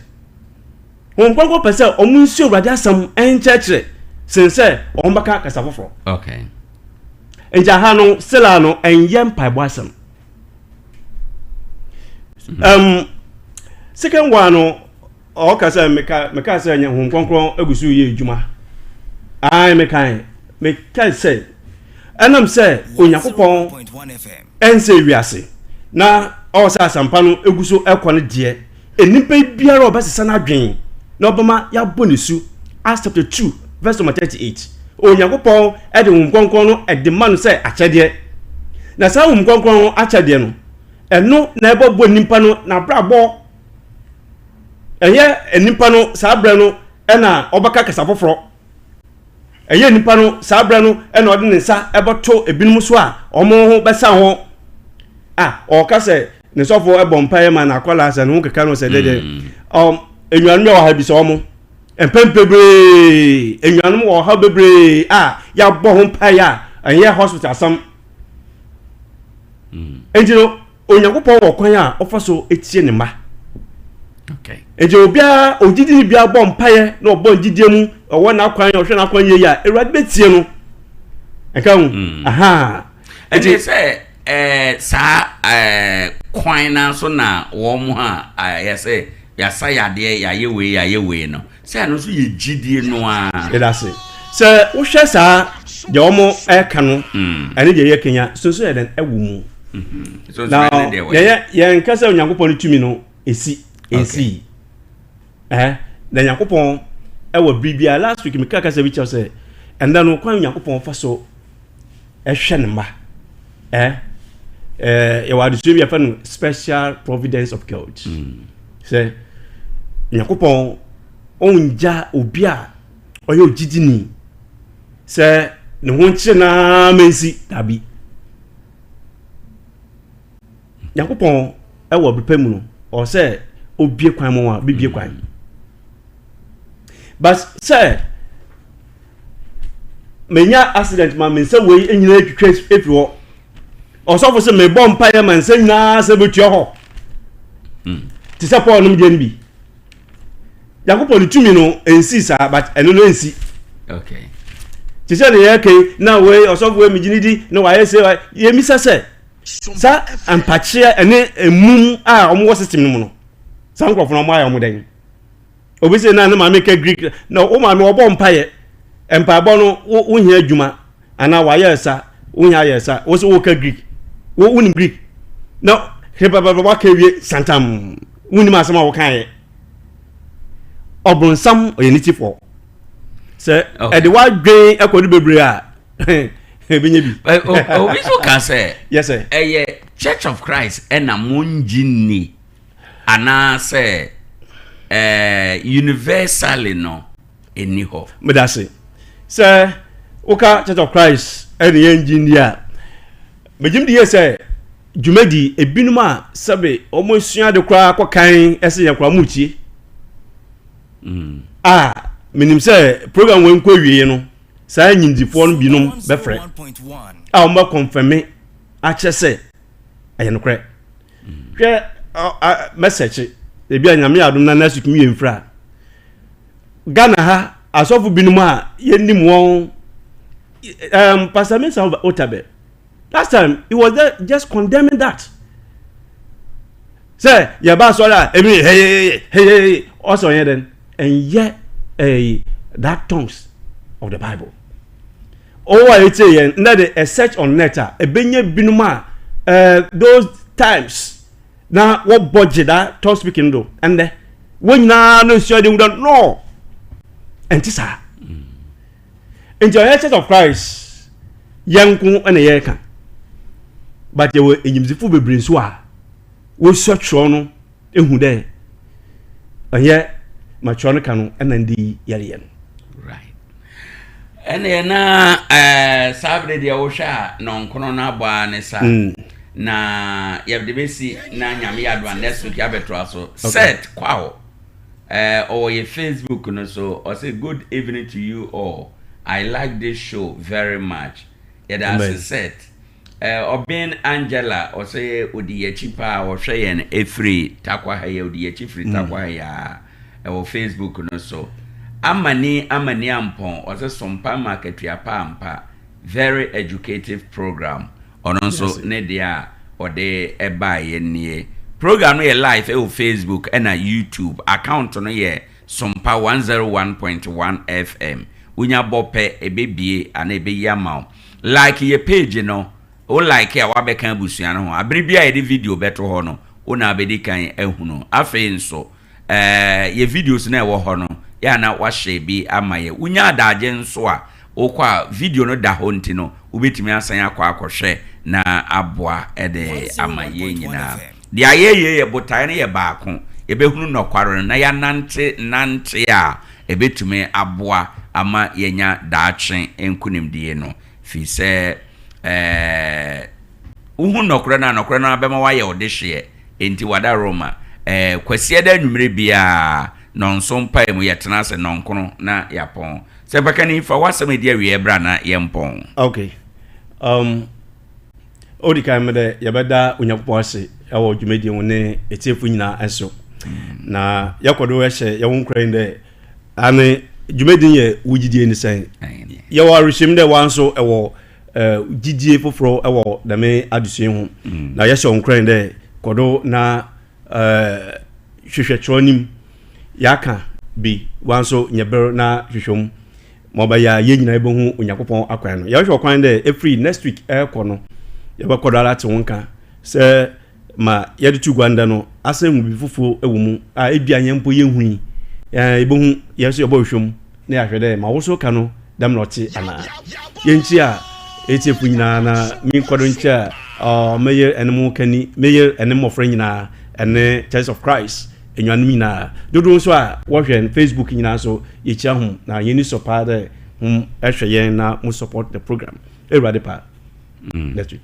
Honhom Kronkron pɛ sɛ wɔn nsua Awurade asɛm nkyerɛkyerɛ sen sɛ wɔn bɛka kasa foforɔ. Okay. Nti aha no sela no ɛnyɛ mpaebɔ asɛm. Um, second one no ɔka sɛ meka meka sɛ nyɛ Honhom Kronkron agu so yɛ adwuma. Ae mekae meka sɛ ɛnam sɛ Onyankopɔn ɛnsɛ wiase na ɔwɔ sɛ asɛmpa no egu so ɛkɔ no deɛ Nnipa biara a ɔbɛsesa n'adwene na ɔbɛma yɛabɔ ne su, Acts chapter 2 verse number 38. Onyankopɔn de Honhom Kronkron no de ma no sɛ akyɛdeɛ. Na saa Honhom Kronkron no akyɛdeɛ no, ɛno na ɛbɛbɔ nnipa no n'abrabɔ. Ɛnyɛ nnipa no saa berɛ no ɛna ɔbɛka kasa foforɔ. Ɛyɛ nnipa no saa berɛ no na ɔde ne nsa bɛto ebinom so a wɔn ho bɛsa ho. A ɔka sɛ ne sɔfo bɔ mpaeɛ ma n'akwadaa sɛ ne ho keka no sɛ dɛdɛ. Mm. Um, enuanom yɛ ɔha bi sɛ wɔn. Mpɛn bebree, enuanom wɔ ɔhaw bebree a yɛabɔ ho mpaeɛ a ɛnyɛ hospital asɛm. Mm. Enti no, Onyankopɔn wɔ kwan a ɔfa so tie ne mma. Nti obiara ogyidini biara bɔ mpaeɛ na ɔbɔ ngyidie mu ɔwɔ n'akwan ɔhwɛ n'akwan yie a Awurade bɛtie no. Ɛka ho. Mm. Aha. Nti sɛ ɛɛ saa ɛɛ kwan na so na wɔn a yɛsɛ yasa yadeɛ yɛayɛ wei yɛayɛ wei no Sɛ ɛno nso yɛ gyidie no ara. Yɛda ase. Sɛ wohwɛ saa deɛ wɔn ɛka no mm. ɛne deɛ yɛ kenya sonso yɛ dɛn ɛwɔ mu. Mm-hmm. Na yɛyɛ yɛn kasa Onyankopɔn no tumi no esi esi ɛɛ na Onyankopɔn ɛwɔ biribiara last week meka kasa bi kyerɛ sɛ ɛnda no kwan Onyankopɔn fa so ɛhwɛ ne mma ɛɛ ɛɛ yɛwɔ adesua bi yɛfɛ no special providence of God mm. sɛ Nyankopɔn ɔngya obi a ɔyɛ ogyidini sɛ ne ho nkyerɛ naa mɛnsi dabi Nyankopɔn ɛwɔ bepɛ mu no ɔwɔ sɛ obie kwan ma wɔn a bebie kwan. But sɛ menya accident ma me nsa wei nyinaa atwitwa efiri hɔ ɔsɔfo sɛ mebɔ mpaeɛ ma nsa nyinaa sɛ bɛtua hɔ hmm. te sɛ paul nom deɛ no bi nyankopɔn ne tumi no ɛnsi saa but ɛno no ɛnsi te sɛ ne yɛkɛi na wei ɔsɔfo wei megyene di na wayɛ sɛ yɛmisa sɛ saa mpakyeɛ ɛne emum a wɔwɔ system no mu no saa nkurɔfo no wɔayɛ wɔn dɛn Obi sɛ na ne maame ka Greek na wo maame ɔbɔ mpaeɛ. Mpaebɔ no wo wohia adwuma anaa wayɛ ɛsa wohia ayɛ ɛsa wo sɛ woka Greek wo wonim Greek na hepapapa waka wie santam wonim asɛm a wokaeɛ. Ɔbronsam ɔyɛ ne tifoɔ sɛ ɛde wadwen ɛkɔdo bebree a ebɛnya bi. Obi nso ka sɛ ɛyɛ Church of Christ ɛna mo ngye nni. Anaasɛ ɛɛ universally no ɛnni hɔ. Medase. Sɛ woka Church of Christ ɛne yɛn gye nni a, megyem di yie sɛ dwumadi ebinom a sɛbe wɔn asua de koraa kɔ kan ɛsɛ yɛn koraa mo tie. Mm. A menim sɛ program wei nkɔ awieɛ no saa nyimdifoɔ no binom bɛfrɛ a wɔn bɛ kɔnfɛme akyerɛ sɛ ɛyɛ nokorɛ. Hwɛ mɛsɛkye ebi a nyame adom na next week meyɛ mfiri a Ghana ha asɔfo binom a yɛnim wɔn um, Pastor Mensah Otabe last time he was there just condemning that sɛ yɛba asɔre a ebi heyeyeye heyeyeye ɔsɛ ɔnyɛ dɛn ɛnyɛ ɛyi that tongues of the Bible. Ɔwɔ a etie yɛn ndɛ de a search on net a ebenya binom a eh, those times na wɔbɔ gye da tongue speaking do ndɛ wɔn nyinaa no esua de hu dɛ no ɛnte saa nti ɔyɛ Church of Christ yɛn nko na yɛreka but yɛwɔ enyimdzifo bebree nso a wɔsua twerɛ no ehu dɛ ɔnnyɛ ma kyerɛw no ka no na ndɛ yi yɛreyɛ no. Right. Ɛnneɛ na ɛɛ saa bere deɛ wohwɛ a nɔnkono no abɔ ara ne sa. Mm. Na yɛde bɛsi na nyame yɛ adoma next week yɛabɛtoa so. Okay. Set Kwaw ɛɛ ɔwɔ yɛ Facebook no so ɔsɛ good evening to you all. I like this show very much. Yɛda ase Set. Ɔben Angela ɔsɛ odi yɛkyi paa ɔhwɛ yɛn ɛfiri Tarkwa ha yi odi yɛkyi firi Tarkwa ha yi a ɛwɔ Facebook no so. Amani Amani Ampɔn ɔsɛ sompa ma akatua pa ampa very educative program ɔno nso ne deɛ a ɔde ɛbaeɛ nie. Program no yɛ live ɛwɔ Facebook ɛna YouTube account no yɛ Sompa 101.1 FM. Wonya bɔ pɛ ɛbɛbie anaa ɛbɛyi ama wo. Like yɛ page no, wo like a woabɛka abusua no ho. Abere bi a yɛde video bɛto hɔ no, wo na abɛdi kan ahunu. Afei nso, eh, yɛ videos no a ɛwɔ hɔ no, yɛ a na woahyɛ bi ama yɛ. Wonya adagye nso a, wokɔ a video no da hɔ nti no, wobɛtumi asan akɔ akɔhwɛ na aboa de ama yɛn nyinaa. Deɛ ayɛ yei yɛ botaeɛ no yɛ baako, yɛbɛhunu nɔkware no na yɛanante nante a ɛbɛtumi aboa ama yɛanya daakye nkonimdie no, firi sɛ ɛɛ wohu nɔkorɛ no a, nɔkorɛ no ara bɛma woayɛ wo dehyeɛ. Enti wada Roma. Ɛɛ Kwasiada anwummerɛ biara, nnɔnson mpae mu, yɛtena ase nnɔnkono na yɛapɔn. Sɛ mpakani, fa w'asɛm a ɛdi awieɛ bra na yɛmpɔn. Okay. Um, Odi kan mede yɛbɛda Onyankopɔn ase wɔ dwumadie ho ne etiefo nyinaa nso. Na yɛkɔ do hyɛ yɛn ho nkuran dɛ ane dwumadie yɛ wo gyidie ne sɛn. Yɛwɔ awerɛhyɛmu dɛ wa nso ɛwɔ gyidie foforɔ wɔ dɛm adesua ho. Mm. Na yɛhyɛ wo nkuran dɛ kɔ do na hwehwɛ kyerɛ nim. Yɛaka bi wa nso nyɛ ber na hwehwɛ mu. Ma ɔbɛyɛ a yɛn nyinaa yɛbɛhu Onyankopɔn akwan no. Yɛhwɛ ɔkwan dɛ ɛfiri next week ɛrekɔ no, yɛbɛkɔ do ara ate wo nka sɛ ma yɛde to gua ndɛ no, asan hu biribi foforɔ wɔ mu a ebia yɛn mpo yɛnhui. Yɛbɛhu, yɛn nso yɛbɔhwehwɛ mu na yɛahwɛ dɛ ma wo so ka no dɛm na ɔte anaa. Yɛnkyia etiefo nyinaa na menkɔ do nkyia me yer ɛne mo kani, me yer ɛne mmɔfra nyinaa ɛne Church of Christ enuanom nyinaa. Dodow nso a wɔhwɛ no Facebook nyinaa nso Yekyia hom na hɛn enyi sɔ paa dɛ hom hwɛ hɛn na mo support the program. Ewuradze paa. Next week.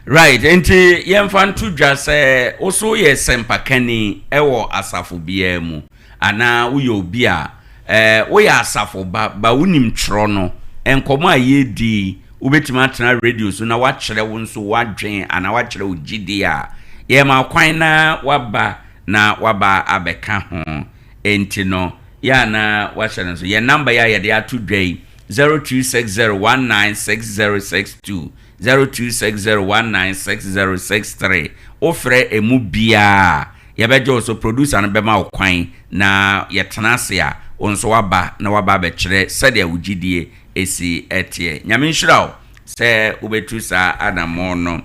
Right, nti yɛmfa nto dwa sɛ wo so woyɛ sɛmpakani wɔ asafo biara mu anaa woyɛ obi a eh, woyɛ asafo ba ba wonim twerɛ no, nkɔmmɔ a yɛredi yi wobɛtumi atena radio so na woakyerɛ wo nso w'adwen anaa woakyerɛ wo gyidie a, yɛma kwan na woaba na woaba abɛka ho. Enti no, yɛ a na woahyɛ no nso. Yɛn namba yi a yɛde ato dwa yi, 0260196062, 0260196063, wofrɛ ɛmu biara a, yɛbɛgye wo so, producer no bɛma wo kwan na yɛtena ase a, wo nso woaba na woaba abɛkyerɛ sɛdeɛ wo gyidie si teɛ. Nyame nhyira wo sɛ wobɛtu saa anammɔn no.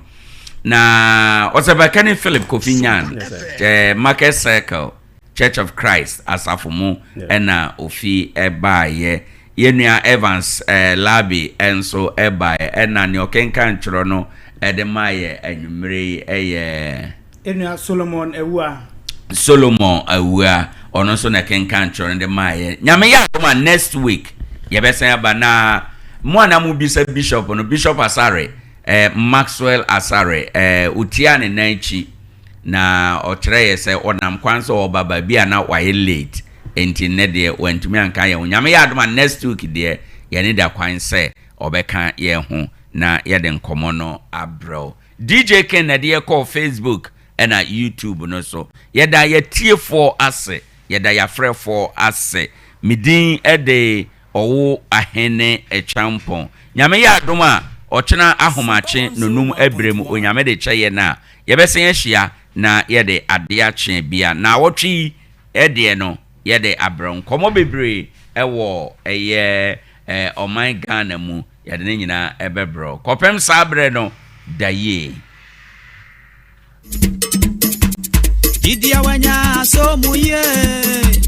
Na Ɔsɛmpakani Philip Kofi Nyan, Market Circle, Church of Christ asafo mu na ofi baeɛ. Yɛn nua Evans Larbi nso baeɛ, ɛna nea ɔkenkan twerɛ no de maa yɛ anwummerɛ yi yɛ. Yɛn nua Solomon Awua. Solomon Awua, ɔno nso na ɛkenkan twerɛ no de maa yɛ. Nyame yɛ adom a next week yɛbɛsan aba na mo a na mobisa Bishop no, Bishop Asare, eh, Maxwell Asare, eh, ɔtiaa ne nan akyi. Na ɔkyerɛeɛ sɛ ɔnam kwan sɛ ɔreba baabi a na wayɛ late nti nnɛ deɛ wantumi anka yɛn ho. Nyame yɛ adom a next week deɛ yɛne da kwan sɛ ɔbɛka yɛn ho na yɛde nkɔmmɔ no abrɛ wo. DJ Ken na ɛde yɛ kɔɔ Facebook ɛna YouTube no so. Yɛda yɛatiefoɔ ase, yɛda yɛafrɛfoɔ ase. Me din de Ɔwo Ahene Kyampɔn. Nyame yɛ adom a ɔkyena ahomakye nonum ɛberɛ mu Onyame de kyɛ yɛn a, Yɛbɛsan ahyia na yɛde adeɛ akye bia naawɔtwe yi deɛ no yɛde abrɛ wo. Nkɔmmɔ bebree wɔ ɛyɛ ɔman Ghana mu yɛde ne nyinaa bɛbrɛ wo. Kɔpem saa berɛ no da yie. Gyidi a wanya so mu yie.